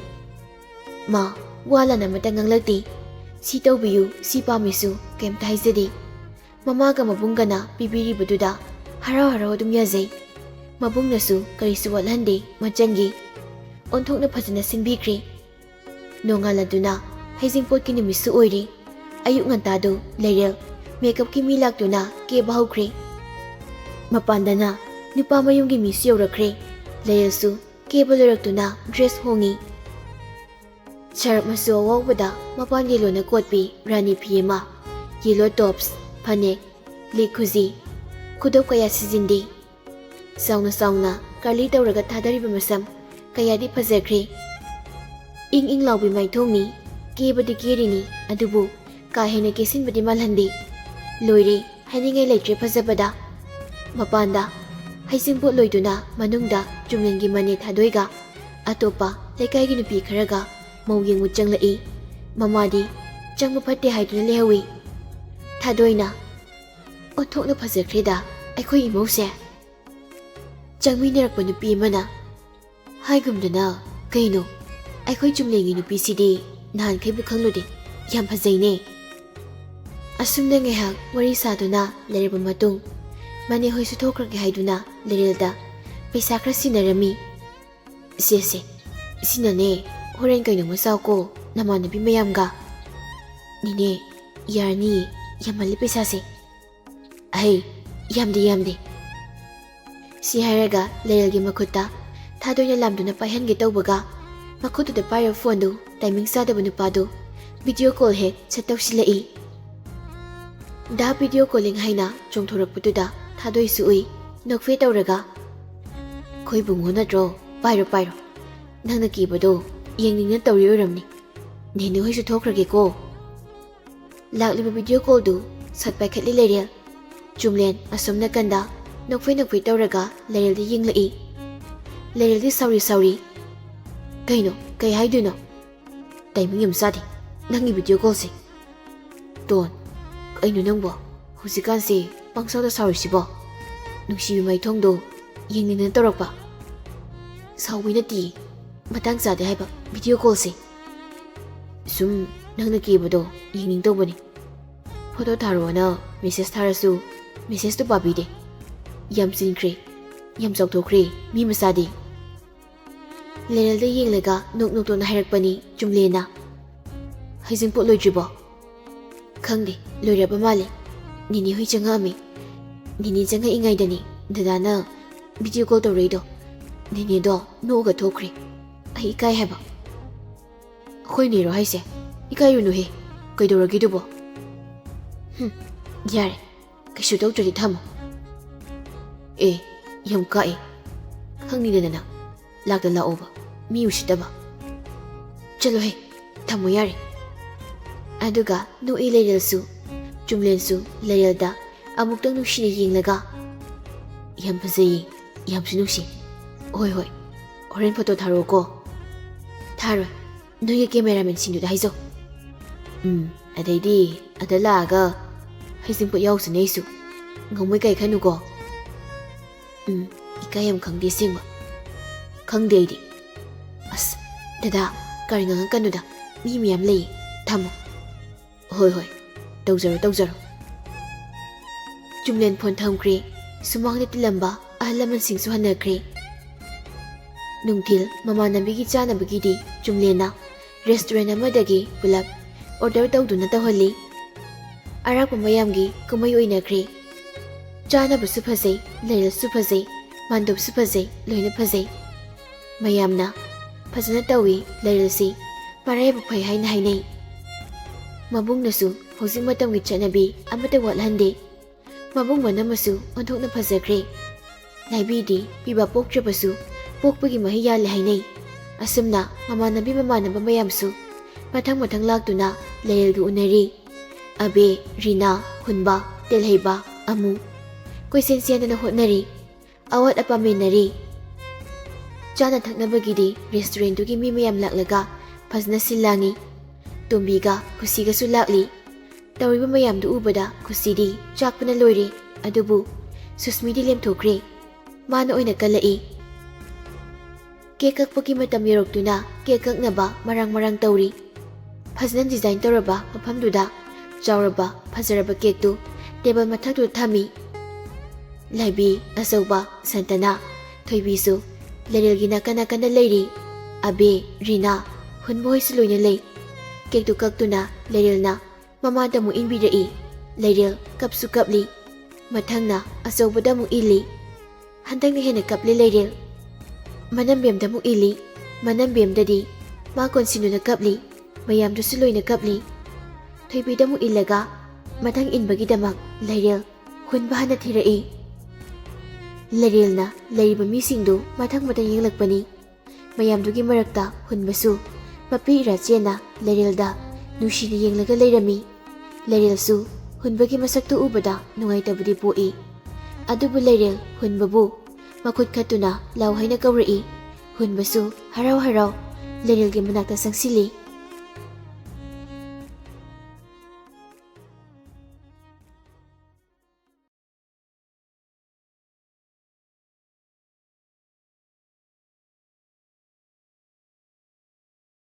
ꯃꯥ ꯋꯥ ꯂꯥꯟ ꯑꯃꯇ ꯉꯥꯡꯂꯛꯇꯦ꯫ ꯁꯤ ꯇꯧꯕꯤꯌꯨ, ꯁꯤ ꯄꯥꯝꯃꯤꯁꯨ ꯀꯩꯝꯇ ꯍꯥꯏꯖꯗꯦ꯫ ꯃꯃꯥꯒ ꯃꯕꯨꯡꯒꯅ ꯄꯤꯕꯤꯔꯤꯕꯗꯨꯗ ꯍꯔꯥꯎ ꯍꯔꯥꯎ ꯑꯗꯨꯝ ꯌꯥꯖꯩ꯫ ꯃꯕꯨꯡꯅꯁꯨ ꯀꯔꯤꯁꯨ ꯋꯥꯠꯍꯟꯗꯦ, ꯃꯆꯟꯒꯤ ꯑꯣꯟꯊꯣꯛꯅ ꯐꯖꯅ ꯁꯤꯟꯕꯤꯈ꯭ꯔꯦ꯫ ꯅꯣꯡꯉꯥꯜꯂꯗꯨꯅ ꯍꯩꯖꯤꯡꯄꯣꯠꯀꯤ ꯅꯨꯃꯤꯠꯁꯨ ꯑꯣꯏꯔꯦ꯫ ꯑꯌꯨꯛ ꯉꯟꯇꯥꯗꯨ ꯂꯩꯔꯦꯜ ꯃꯦꯀꯞꯀꯤ ꯃꯤ ꯂꯥꯛꯇꯨꯅ ꯀꯦꯕ ꯍꯧꯈ꯭ꯔꯦ꯫ ꯃꯄꯥꯟꯗꯅ ꯅꯨꯄꯥ ꯃꯌꯨꯝꯒꯤ ꯃꯤꯁꯨ ꯌꯧꯔꯛꯈ꯭ꯔꯦ꯫ ꯂꯩꯔꯦꯜꯁꯨ ꯀꯦꯕ ꯂꯣꯏꯔꯛꯇꯨꯅ ꯗ꯭ꯔꯦꯁ ꯍꯣꯡꯉꯤ꯫ ꯁꯔꯞ ꯃꯆꯨ ꯑꯋꯥꯎꯕꯗ ꯃꯄꯥꯟ ꯌꯦꯂꯣꯅ ꯀꯣꯠꯄꯤ ꯔꯥꯅꯤ ꯐꯤ ꯑꯃ, ꯌꯦꯂꯣ ꯇꯣꯞꯁ, ꯐꯅꯦꯛ, ꯂꯤꯛ ꯈꯨꯖꯤ, ꯈꯨꯗꯣꯞ ꯀꯌꯥ ꯁꯤꯖꯤꯟꯗꯦ꯫ ꯆꯥꯎꯅ ꯆꯥꯎꯅ ꯀꯔꯂꯤ ꯇꯧꯔꯒ ꯊꯥꯗꯔꯤꯕ ꯃꯁꯝ ꯀꯌꯥꯗꯤ ꯐꯖꯈ꯭ꯔꯦ꯫ ꯏꯪ ꯏꯪ ꯂꯥꯎꯕꯤ ꯃꯥꯏꯊꯣꯡꯅꯤ꯫ ꯀꯦꯕꯗꯤ ꯀꯦꯔꯤꯅꯤ, ꯑꯗꯨꯕꯨ ꯀꯥ ꯍꯦꯟꯅ ꯀꯦꯁꯤꯟꯕꯗꯤ ꯃꯥꯜꯍꯟꯗꯦ꯫ ꯂꯣꯏꯔꯦ, ꯍꯥꯏꯅꯤꯡꯉꯥꯏ ꯂꯩꯇ꯭ꯔꯦ ꯐꯖꯕꯗ꯫ ꯃꯄꯥꯟꯗ ꯍꯩꯖꯤꯡꯄꯣꯠ ꯂꯣꯏꯗꯨꯅ ꯃꯅꯨꯡꯗ ꯆꯨꯝꯅꯒꯤ ꯃꯅꯦ ꯊꯥꯗꯣꯏꯒ ꯑꯇꯣꯞꯄ ꯂꯩꯀꯥꯏꯒꯤ ꯅꯨꯄꯤ ꯈꯔꯒ ꯃꯧ ꯌꯦꯡꯕ ꯆꯪꯂꯛꯏ꯫ ꯃꯃꯥꯗꯤ ꯆꯪꯕ ꯐꯠꯇꯦ ꯍꯥꯏꯗꯨꯅ ꯂꯩꯍꯧꯏ꯫ ꯊꯥꯗꯣꯏꯅ, "ꯑꯣꯟꯊꯣꯛꯅ ꯐꯖꯈ꯭ꯔꯦꯗ ꯑꯩꯈꯣꯏ ꯏꯃꯧꯁꯦ꯫ ꯆꯪꯃꯤꯟꯅꯔꯛꯄ ꯅꯨꯄꯤ ꯑꯃꯅ ꯍꯥꯏꯒꯨꯝꯗꯅ, "ꯀꯩꯅꯣ, ꯑꯩꯈꯣꯏ ꯆꯨꯝꯂꯦꯟꯒꯤ ꯅꯨꯄꯤꯁꯤꯗꯤ ꯅꯍꯥꯟꯈꯩꯕꯨ ꯈꯪꯂꯨꯗꯦ, ꯌꯥꯝ ꯐꯖꯩꯅꯦ"꯫ ꯑꯁꯨꯝꯅ ꯉꯥꯏꯍꯥꯛ ꯋꯥꯔꯤ ꯁꯥꯗꯨꯅ ꯂꯩꯔꯕ ꯃꯇꯨꯡ, ꯃꯅꯦ ꯍꯣꯏꯁꯨ ꯊꯣꯛꯈ꯭ꯔꯒꯦ ꯍꯥꯏꯗꯨꯅ ꯂꯩꯔꯦꯜꯗ ꯄꯩꯁꯥ ꯈꯔ ꯁꯤꯟꯅꯔꯝꯃꯤ꯫ "ꯁꯦ, ꯁꯦ, ꯁꯤꯅꯅꯦ, ꯍꯣꯔꯦꯟ ꯀꯩꯅꯣꯝꯃ ꯆꯥꯎꯀꯣ, ꯅꯃꯥꯟꯅꯕꯤ ꯃꯌꯥꯝꯒ꯫" "ꯅꯦꯅꯦ, ꯌꯥꯔꯅꯤ, ꯌꯥꯝꯃꯜꯂꯤ ꯄꯩꯁꯥꯁꯦ꯫" "ꯑꯍꯩ, ꯌꯥꯝꯗꯦ, ꯌꯥꯝꯗꯦ꯫" ꯁꯤ ꯍꯥꯏꯔꯒ ꯂꯩꯔꯦꯜꯒꯤ ꯃꯈꯨꯠꯇ ꯊꯥꯗꯣꯏꯅ ꯂꯥꯝꯗꯨꯅ ꯄꯥꯏꯍꯟꯒꯦ ꯇꯧꯕꯒ, ꯃꯈꯨꯠꯇꯨꯗ ꯄꯥꯏꯔꯕ ꯐꯣꯟꯗꯨ ꯇꯥꯏꯃꯤꯡ ꯆꯥꯗꯕ ꯅꯨꯄꯥꯗꯨ ꯚꯤꯗꯤꯑꯣ ꯀꯣꯜ ꯍꯦꯛ ꯁꯠ ꯇꯧꯁꯤꯜꯂꯛꯏ꯫ ꯗꯥ ꯚꯤꯗꯤꯑꯣ ꯀꯣꯂꯤꯡ ꯍꯥꯏꯅ ꯆꯣꯡꯊꯣꯔꯛꯄꯗꯨꯗ ꯊꯥꯗꯣꯏꯁꯨ ꯎꯏ, ꯅꯣꯛꯐꯦ ꯇꯧꯔꯒ, "ꯑꯩꯈꯣꯏ ꯕꯨꯡꯉꯣ ꯅꯠꯇ꯭ꯔꯣ? ꯄꯥꯏꯔꯣ, ꯄꯥꯏꯔꯣ꯫ ꯅꯪꯅ ꯀꯤꯕꯗꯣ ꯌꯦꯡꯅꯤꯡꯅ ꯇꯧꯔꯤ ꯑꯣꯏꯔꯝꯅꯤ꯫ ꯅꯦꯅꯦ ꯍꯣꯏꯁꯨ ꯊꯣꯛꯈ꯭ꯔꯒꯦꯀꯣ꯫" ꯂꯥꯛꯂꯤꯕ ꯚꯤꯗꯤꯑꯣ ꯀꯣꯜꯗꯨ ꯁꯠ ꯄꯥꯏꯈꯠꯂꯤ ꯂꯩꯔꯦꯜ꯫ ꯆꯨꯝꯂꯦꯟ ꯑꯁꯣꯝ ꯅꯥꯀꯟꯗ ꯅꯣꯛꯐꯦ ꯅꯣꯛꯐꯦ ꯇꯧꯔꯒ ꯂꯩꯔꯦꯜꯗ ꯌꯦꯡꯂꯛꯏ꯫ ꯂꯩꯔꯦꯜꯗꯤ ꯁꯥꯎꯔꯤ ꯁꯥꯎꯔꯤ꯫ "ꯀꯩꯅꯣ? ꯀꯩ ꯍꯥꯏꯗꯣꯏꯅꯣ? ꯇꯥꯏꯃꯤꯡ ꯌꯥꯝ ꯆꯥꯗꯦ ꯅꯪꯒꯤ ꯚꯤꯗꯤꯑꯣ ꯀꯣꯜꯁꯦ꯫" "ꯇꯣꯟ, ꯀꯩꯅꯣ ꯅꯪꯕꯣ? ꯍꯧꯖꯤꯛꯀꯥꯟꯁꯦ ꯄꯪꯁꯥꯎꯗ ꯁꯥꯎꯔꯤꯁꯤꯕꯣ? ꯅꯨꯡꯁꯤꯕꯤ ꯃꯥꯏꯊꯣꯡꯗꯣ ꯌꯦꯡꯅꯤꯡꯗꯅ ꯇꯧꯔꯛꯄ꯫" "ꯁꯥꯎꯕꯩ ꯅꯠꯇꯤꯌꯦ, ꯃꯇꯥꯡ ꯆꯥꯗꯦ ꯍꯥꯏꯕ ꯚꯤꯗꯤꯑꯣ ꯀꯣꯜꯁꯦ꯫ ꯁꯨꯝ ꯅꯪꯅ ꯀꯦꯕꯗꯣ ꯌꯦꯡꯅꯤꯡ ꯇꯧꯕꯅꯤ꯫ ꯐꯣꯇꯣ ꯊꯥꯔꯛꯑꯣꯅ ꯃꯦꯁꯦꯖ ꯊꯥꯔꯁꯨ ꯃꯦꯁꯦꯖꯇꯨ ꯄꯥꯕꯤꯗꯦ꯫ ꯌꯥꯝ ꯆꯤꯟꯈ꯭ꯔꯦ, ꯌꯥꯝ ꯆꯥꯎꯊꯣꯛꯈ꯭ꯔꯦ ꯃꯤ ꯃꯆꯥꯗꯤ꯫" ꯂꯩꯔꯦꯜꯗ ꯌꯦꯡꯂꯒ ꯅꯣꯛ ꯅꯣꯛꯇꯨꯅ ꯍꯥꯏꯔꯛꯄꯅꯤ ꯆꯨꯝꯂꯦꯟꯅ꯫ "ꯍꯩꯖꯤꯡꯄꯣꯠ ꯂꯣꯏꯗ꯭ꯔꯤꯕꯣ?" "ꯈꯪꯗꯦ, ꯂꯣꯏꯔꯕ ꯃꯥꯜꯂꯦ꯫ ꯅꯦꯅꯦ ꯍꯣꯏ ꯆꯪꯉꯛꯑꯝꯃꯤ꯫ ꯅꯦꯅꯦ ꯆꯪꯉꯛꯏꯉꯩꯗꯅꯤ ꯗꯗꯥꯅ ꯚꯤꯗꯤꯑꯣ ꯀꯣꯜ ꯇꯧꯔꯛꯏꯗꯣ꯫ ꯅꯦꯅꯦꯗꯣ ꯅꯣꯛꯑꯒ ꯊꯣꯛꯈ꯭ꯔꯦ꯫ ꯑꯩ ꯏꯀꯥꯏ ꯍꯥꯏꯕ꯫" "ꯑꯩꯈꯣꯏ ꯅꯦꯔꯣ ꯍꯥꯏꯁꯦ? ꯏꯀꯥꯏꯔꯨꯅꯨꯍꯦ꯫ ꯀꯩꯗꯧꯔꯒꯦ ꯑꯗꯨꯕꯣ?" "ꯍꯨꯝ, ꯌꯥꯔꯦ꯫ ꯀꯩꯁꯨ ꯇꯧꯗ꯭ꯔꯗꯤ ꯊꯝꯃꯣ꯫" "ꯑꯦ, ꯌꯥꯝ ꯀꯥꯛꯑꯦ꯫ ꯈꯪꯅꯤꯗꯅ ꯅꯪ꯫ ꯂꯥꯛꯇ ꯂꯥꯛꯑꯣꯕ꯫ ꯃꯤ ꯎꯁꯤꯠꯇꯕ꯫ ꯆꯠꯂꯣꯍꯦ, ꯊꯝꯃꯣ ꯌꯥꯔꯦ꯫" ꯑꯗꯨꯒ ꯅꯣꯛꯏ ꯂꯩꯔꯦꯜꯁꯨ꯫ ꯆꯨꯝꯂꯦꯟꯁꯨ ꯂꯩꯔꯦꯜꯗ ꯑꯃꯨꯛꯇꯪ ꯅꯨꯡꯁꯤꯅ ꯌꯦꯡꯂꯒ, "ꯌꯥꯝ ꯐꯖꯩꯌꯦ, ꯌꯥꯝꯁꯨ ꯅꯨꯡꯁꯤ꯫ ꯍꯣꯏ, ꯍꯣꯏ, ꯍꯣꯔꯦꯟ ꯐꯣꯇꯣ ꯊꯥꯔꯛꯑꯣꯀꯣ꯫" "ꯊꯥꯔꯣꯏ, ꯅꯣꯏꯒꯤ ꯀꯦꯃꯦꯔꯥꯃꯦꯟꯁꯤꯡꯗꯨꯗ ꯍꯥꯏꯖꯧ꯫" "ꯎꯝ, ꯑꯗꯩꯗꯤ ꯑꯗ ꯂꯥꯛꯑꯒ ꯍꯩꯖꯤꯡꯄꯣꯠ ꯌꯥꯎꯁꯅꯦ ꯑꯩꯁꯨ꯫ ꯉꯝꯃꯣꯏ ꯀꯩ ꯈꯟꯅꯨꯀꯣ꯫" "ꯎꯝ, ꯏꯀꯥꯏ ꯌꯥꯝ ꯈꯪꯗꯦ ꯑꯁꯦꯡꯕ꯫" "ꯈꯪꯗꯦ ꯑꯩꯗꯤ꯫" "ꯑꯁ, ꯗꯗꯥ, ꯀꯔꯤ ꯉꯥꯡꯉꯛꯀꯅꯨꯗ, ꯃꯤ ꯃꯌꯥꯝ ꯂꯩꯌꯦ, ꯊꯝꯃꯣ꯫" "ꯍꯣꯏ, ꯍꯣꯏ, "ꯇꯧꯖꯔꯣ, ꯇꯧꯖꯔꯣ꯫" ꯆꯨꯝꯂꯦꯟ ꯐꯣꯟ ꯊꯝꯈ꯭ꯔꯦ꯫ ꯁꯨꯃꯥꯡꯗ ꯇꯤꯜꯂꯝꯕ ꯑꯍꯜ ꯂꯃꯟꯁꯤꯡꯁꯨ ꯍꯟꯅꯈ꯭ꯔꯦ꯫ ꯅꯨꯡꯊꯤꯜ ꯃꯃꯥꯟꯅꯕꯤꯒꯤ ꯆꯥꯅꯕꯒꯤꯗꯤ ꯆꯨꯝꯂꯦꯟꯅ ꯔꯦꯁꯇꯨꯔꯦꯟ ꯑꯃꯗꯒꯤ ꯄꯨꯂꯞ ꯑꯣꯔꯗꯔ ꯇꯧꯗꯨꯅ ꯇꯧꯍꯜꯂꯤ꯫ ꯑꯔꯥꯛꯄ ꯃꯌꯥꯝꯒꯤ ꯀꯨꯝꯍꯩ ꯑꯣꯏꯅꯈ꯭ꯔꯦ꯫ ꯆꯥꯅꯕꯁꯨ ꯐꯖꯩ, ꯂꯩꯔꯦꯜꯁꯨ ꯐꯖꯩ, ꯃꯥꯟꯗꯣꯞꯁꯨ ꯐꯖꯩ, ꯂꯣꯏꯅ ꯐꯖꯩ꯫ ꯃꯌꯥꯝꯅ ꯐꯖꯅ ꯇꯧꯏ, ꯂꯩꯔꯦꯜꯁꯤ ꯃꯔꯥꯏꯕꯛ ꯐꯩ ꯍꯥꯏꯅ ꯍꯥꯏꯅꯩ꯫ ꯃꯕꯨꯡꯅꯁꯨ ꯍꯧꯖꯤꯛ ꯃꯇꯝꯒꯤ ꯆꯠꯅꯕꯤ ꯑꯃꯠꯇ ꯋꯥꯠꯍꯟꯗꯦ꯫ ꯃꯕꯨꯡ ꯃꯅꯝꯃꯁꯨ ꯑꯣꯟꯊꯣꯛꯅ ꯐꯖꯈ꯭ꯔꯦ꯫ ꯂꯥꯏꯕꯤꯗꯤ ꯄꯤꯕ ꯄꯣꯛꯇ꯭ꯔꯕꯁꯨ ꯄꯣꯛꯄꯒꯤ ꯃꯍꯩ ꯌꯥꯜꯂꯦ ꯍꯥꯏꯅꯩ꯫ ꯑꯁꯨꯝꯅ ꯃꯃꯥꯟꯅꯕꯤ ꯃꯃꯥꯟꯅꯕ ꯃꯌꯥꯝꯁꯨ ꯃꯊꯪ ꯃꯊꯪ ꯂꯥꯛꯇꯨꯅ ꯂꯩꯔꯦꯜꯒ ꯎꯅꯔꯤ꯫ ꯑꯕꯦ, ꯔꯤꯅꯥ, ꯍꯨꯟꯕ, ꯇꯦꯜꯍꯩꯕ, ꯑꯃꯨ ꯀꯣꯏꯆꯦꯟ ꯆꯦꯟꯗꯅ ꯍꯣꯠꯅꯔꯤ꯫ ꯑꯋꯥꯠ ꯑꯄꯥ ꯃꯦꯟꯅꯔꯤ꯫ ꯆꯥꯅ ꯊꯛꯅꯕꯒꯤꯗꯤ ꯔꯦꯁꯇꯨꯔꯦꯟꯗꯨꯒꯤ ꯃꯤ ꯃꯌꯥꯝ ꯂꯥꯛꯂꯒ ꯐꯖꯅ ꯁꯤꯜ ꯂꯥꯡꯉꯤ꯫ ꯇꯣꯝꯕꯤꯒ ꯈꯨꯁꯤꯒꯁꯨ ꯂꯥꯛꯂꯤ꯫ ꯇꯧꯔꯤꯕ ꯃꯌꯥꯝꯗꯨ ꯎꯕꯗ ꯈꯨꯁꯤꯗꯤ ꯆꯥꯛꯄꯅ ꯂꯣꯏꯔꯦ꯫ ꯑꯗꯨꯕꯨ ꯁꯨꯁꯃꯤꯗꯤ ꯂꯦꯝꯊꯣꯛꯈ꯭ꯔꯦ꯫ ꯃꯥꯅ ꯑꯣꯏꯅ ꯀꯜꯂꯛꯏ꯫ ꯀꯦꯛ ꯀꯛꯄꯒꯤ ꯃꯇꯝ ꯌꯧꯔꯛꯇꯨꯅ ꯀꯦꯛ ꯀꯛꯅꯕ ꯃꯔꯥꯡ ꯃꯔꯥꯡ ꯇꯧꯔꯤ꯫ ꯐꯖꯅ ꯗꯤꯖꯥꯏꯟ ꯇꯧꯔꯕ ꯃꯐꯝꯗꯨꯗ ꯆꯥꯎꯔꯕ ꯐꯖꯔꯕ ꯀꯦꯛꯇꯨ ꯇꯦꯕꯜ ꯃꯊꯛꯇꯨꯗ ꯊꯝꯃꯤ꯫ ꯂꯥꯏꯕꯤ, ꯑꯆꯧꯕ, ꯁꯟꯇꯅꯥ, ꯊꯣꯏꯕꯤꯁꯨ ꯂꯩꯔꯦꯜꯒꯤ ꯅꯥꯀꯟ ꯅꯥꯀꯟꯗ ꯂꯩꯔꯤ꯫ ꯑꯕꯦ, ꯔꯤꯅꯥ, ꯍꯨꯟꯕ ꯍꯣꯏꯁꯨ ꯂꯣꯏꯅ ꯂꯩ꯫ ꯀꯦꯛꯇꯨ ꯀꯛꯇꯨꯅ ꯂꯩꯔꯦꯜꯅ ꯃꯃꯥꯗ ꯑꯃꯨꯛ ꯏꯟꯕꯤꯔꯛꯏ꯫ ꯂꯩꯔꯦꯜ ꯀꯞꯁꯨ ꯀꯞꯂꯤ꯫ ꯃꯊꯪꯅ ꯑꯆꯧꯕꯗ ꯑꯃꯨꯛ ꯏꯜꯂꯤ꯫ ꯍꯟꯗꯛꯅ ꯍꯦꯟꯅ ꯀꯞꯂꯦ ꯂꯩꯔꯦꯜ꯫ ꯃꯅꯝꯕꯦꯝꯗ ꯑꯃꯨꯛ ꯏꯜꯂꯤ꯫ ꯃꯅꯝꯕꯦꯝꯗꯗꯤ ꯃꯥ ꯀꯣꯟꯁꯤꯟꯗꯨꯅ ꯀꯞꯂꯤ꯫ ꯃꯌꯥꯝꯗꯨꯁꯨ ꯂꯣꯏꯅ ꯀꯞꯂꯤ꯫ ꯊꯣꯏꯕꯤꯗ ꯑꯃꯨꯛ ꯏꯜꯂꯒ ꯃꯊꯪ ꯏꯟꯕꯒꯤꯗꯃꯛ ꯂꯩꯔꯦꯜ ꯍꯨꯟꯕ ꯍꯥꯟꯅ ꯊꯤꯔꯛꯏ꯫ ꯂꯩꯔꯦꯜꯅ ꯂꯩꯔꯤꯕ ꯃꯤꯁꯤꯡꯗꯨ ꯃꯊꯪ ꯃꯊꯪ ꯌꯦꯡꯂꯛꯄꯅꯤ꯫ ꯃꯌꯥꯝꯗꯨꯒꯤ ꯃꯔꯛꯇ ꯍꯨꯟꯕꯁꯨ ꯃꯄꯤ ꯏꯔꯥꯆꯦꯟꯅ ꯂꯩꯔꯦꯜꯗ ꯅꯨꯡꯁꯤꯅ ꯌꯦꯡꯂꯒ ꯂꯩꯔꯝꯃꯤ꯫ ꯂꯩꯔꯦꯜꯁꯨ ꯍꯨꯟꯕꯒꯤ ꯃꯁꯛꯇꯨ ꯎꯕꯗ ꯅꯨꯡꯉꯥꯏꯇꯕꯗꯤ ꯄꯣꯛꯏ꯫ ꯑꯗꯨꯕꯨ ꯂꯩꯔꯦꯜ ꯍꯨꯟꯕꯕꯨ ꯃꯈꯨꯠ ꯈꯠꯇꯨꯅ ꯂꯥꯎ ꯍꯥꯏꯅ ꯀꯧꯔꯛꯏ꯫ ꯍꯨꯟꯕꯁꯨ ꯍꯔꯥꯎ ꯍꯔꯥꯎ ꯂꯩꯔꯦꯜꯒꯤ ꯃꯅꯥꯛꯇ ꯆꯪꯁꯤꯜꯂꯤ꯫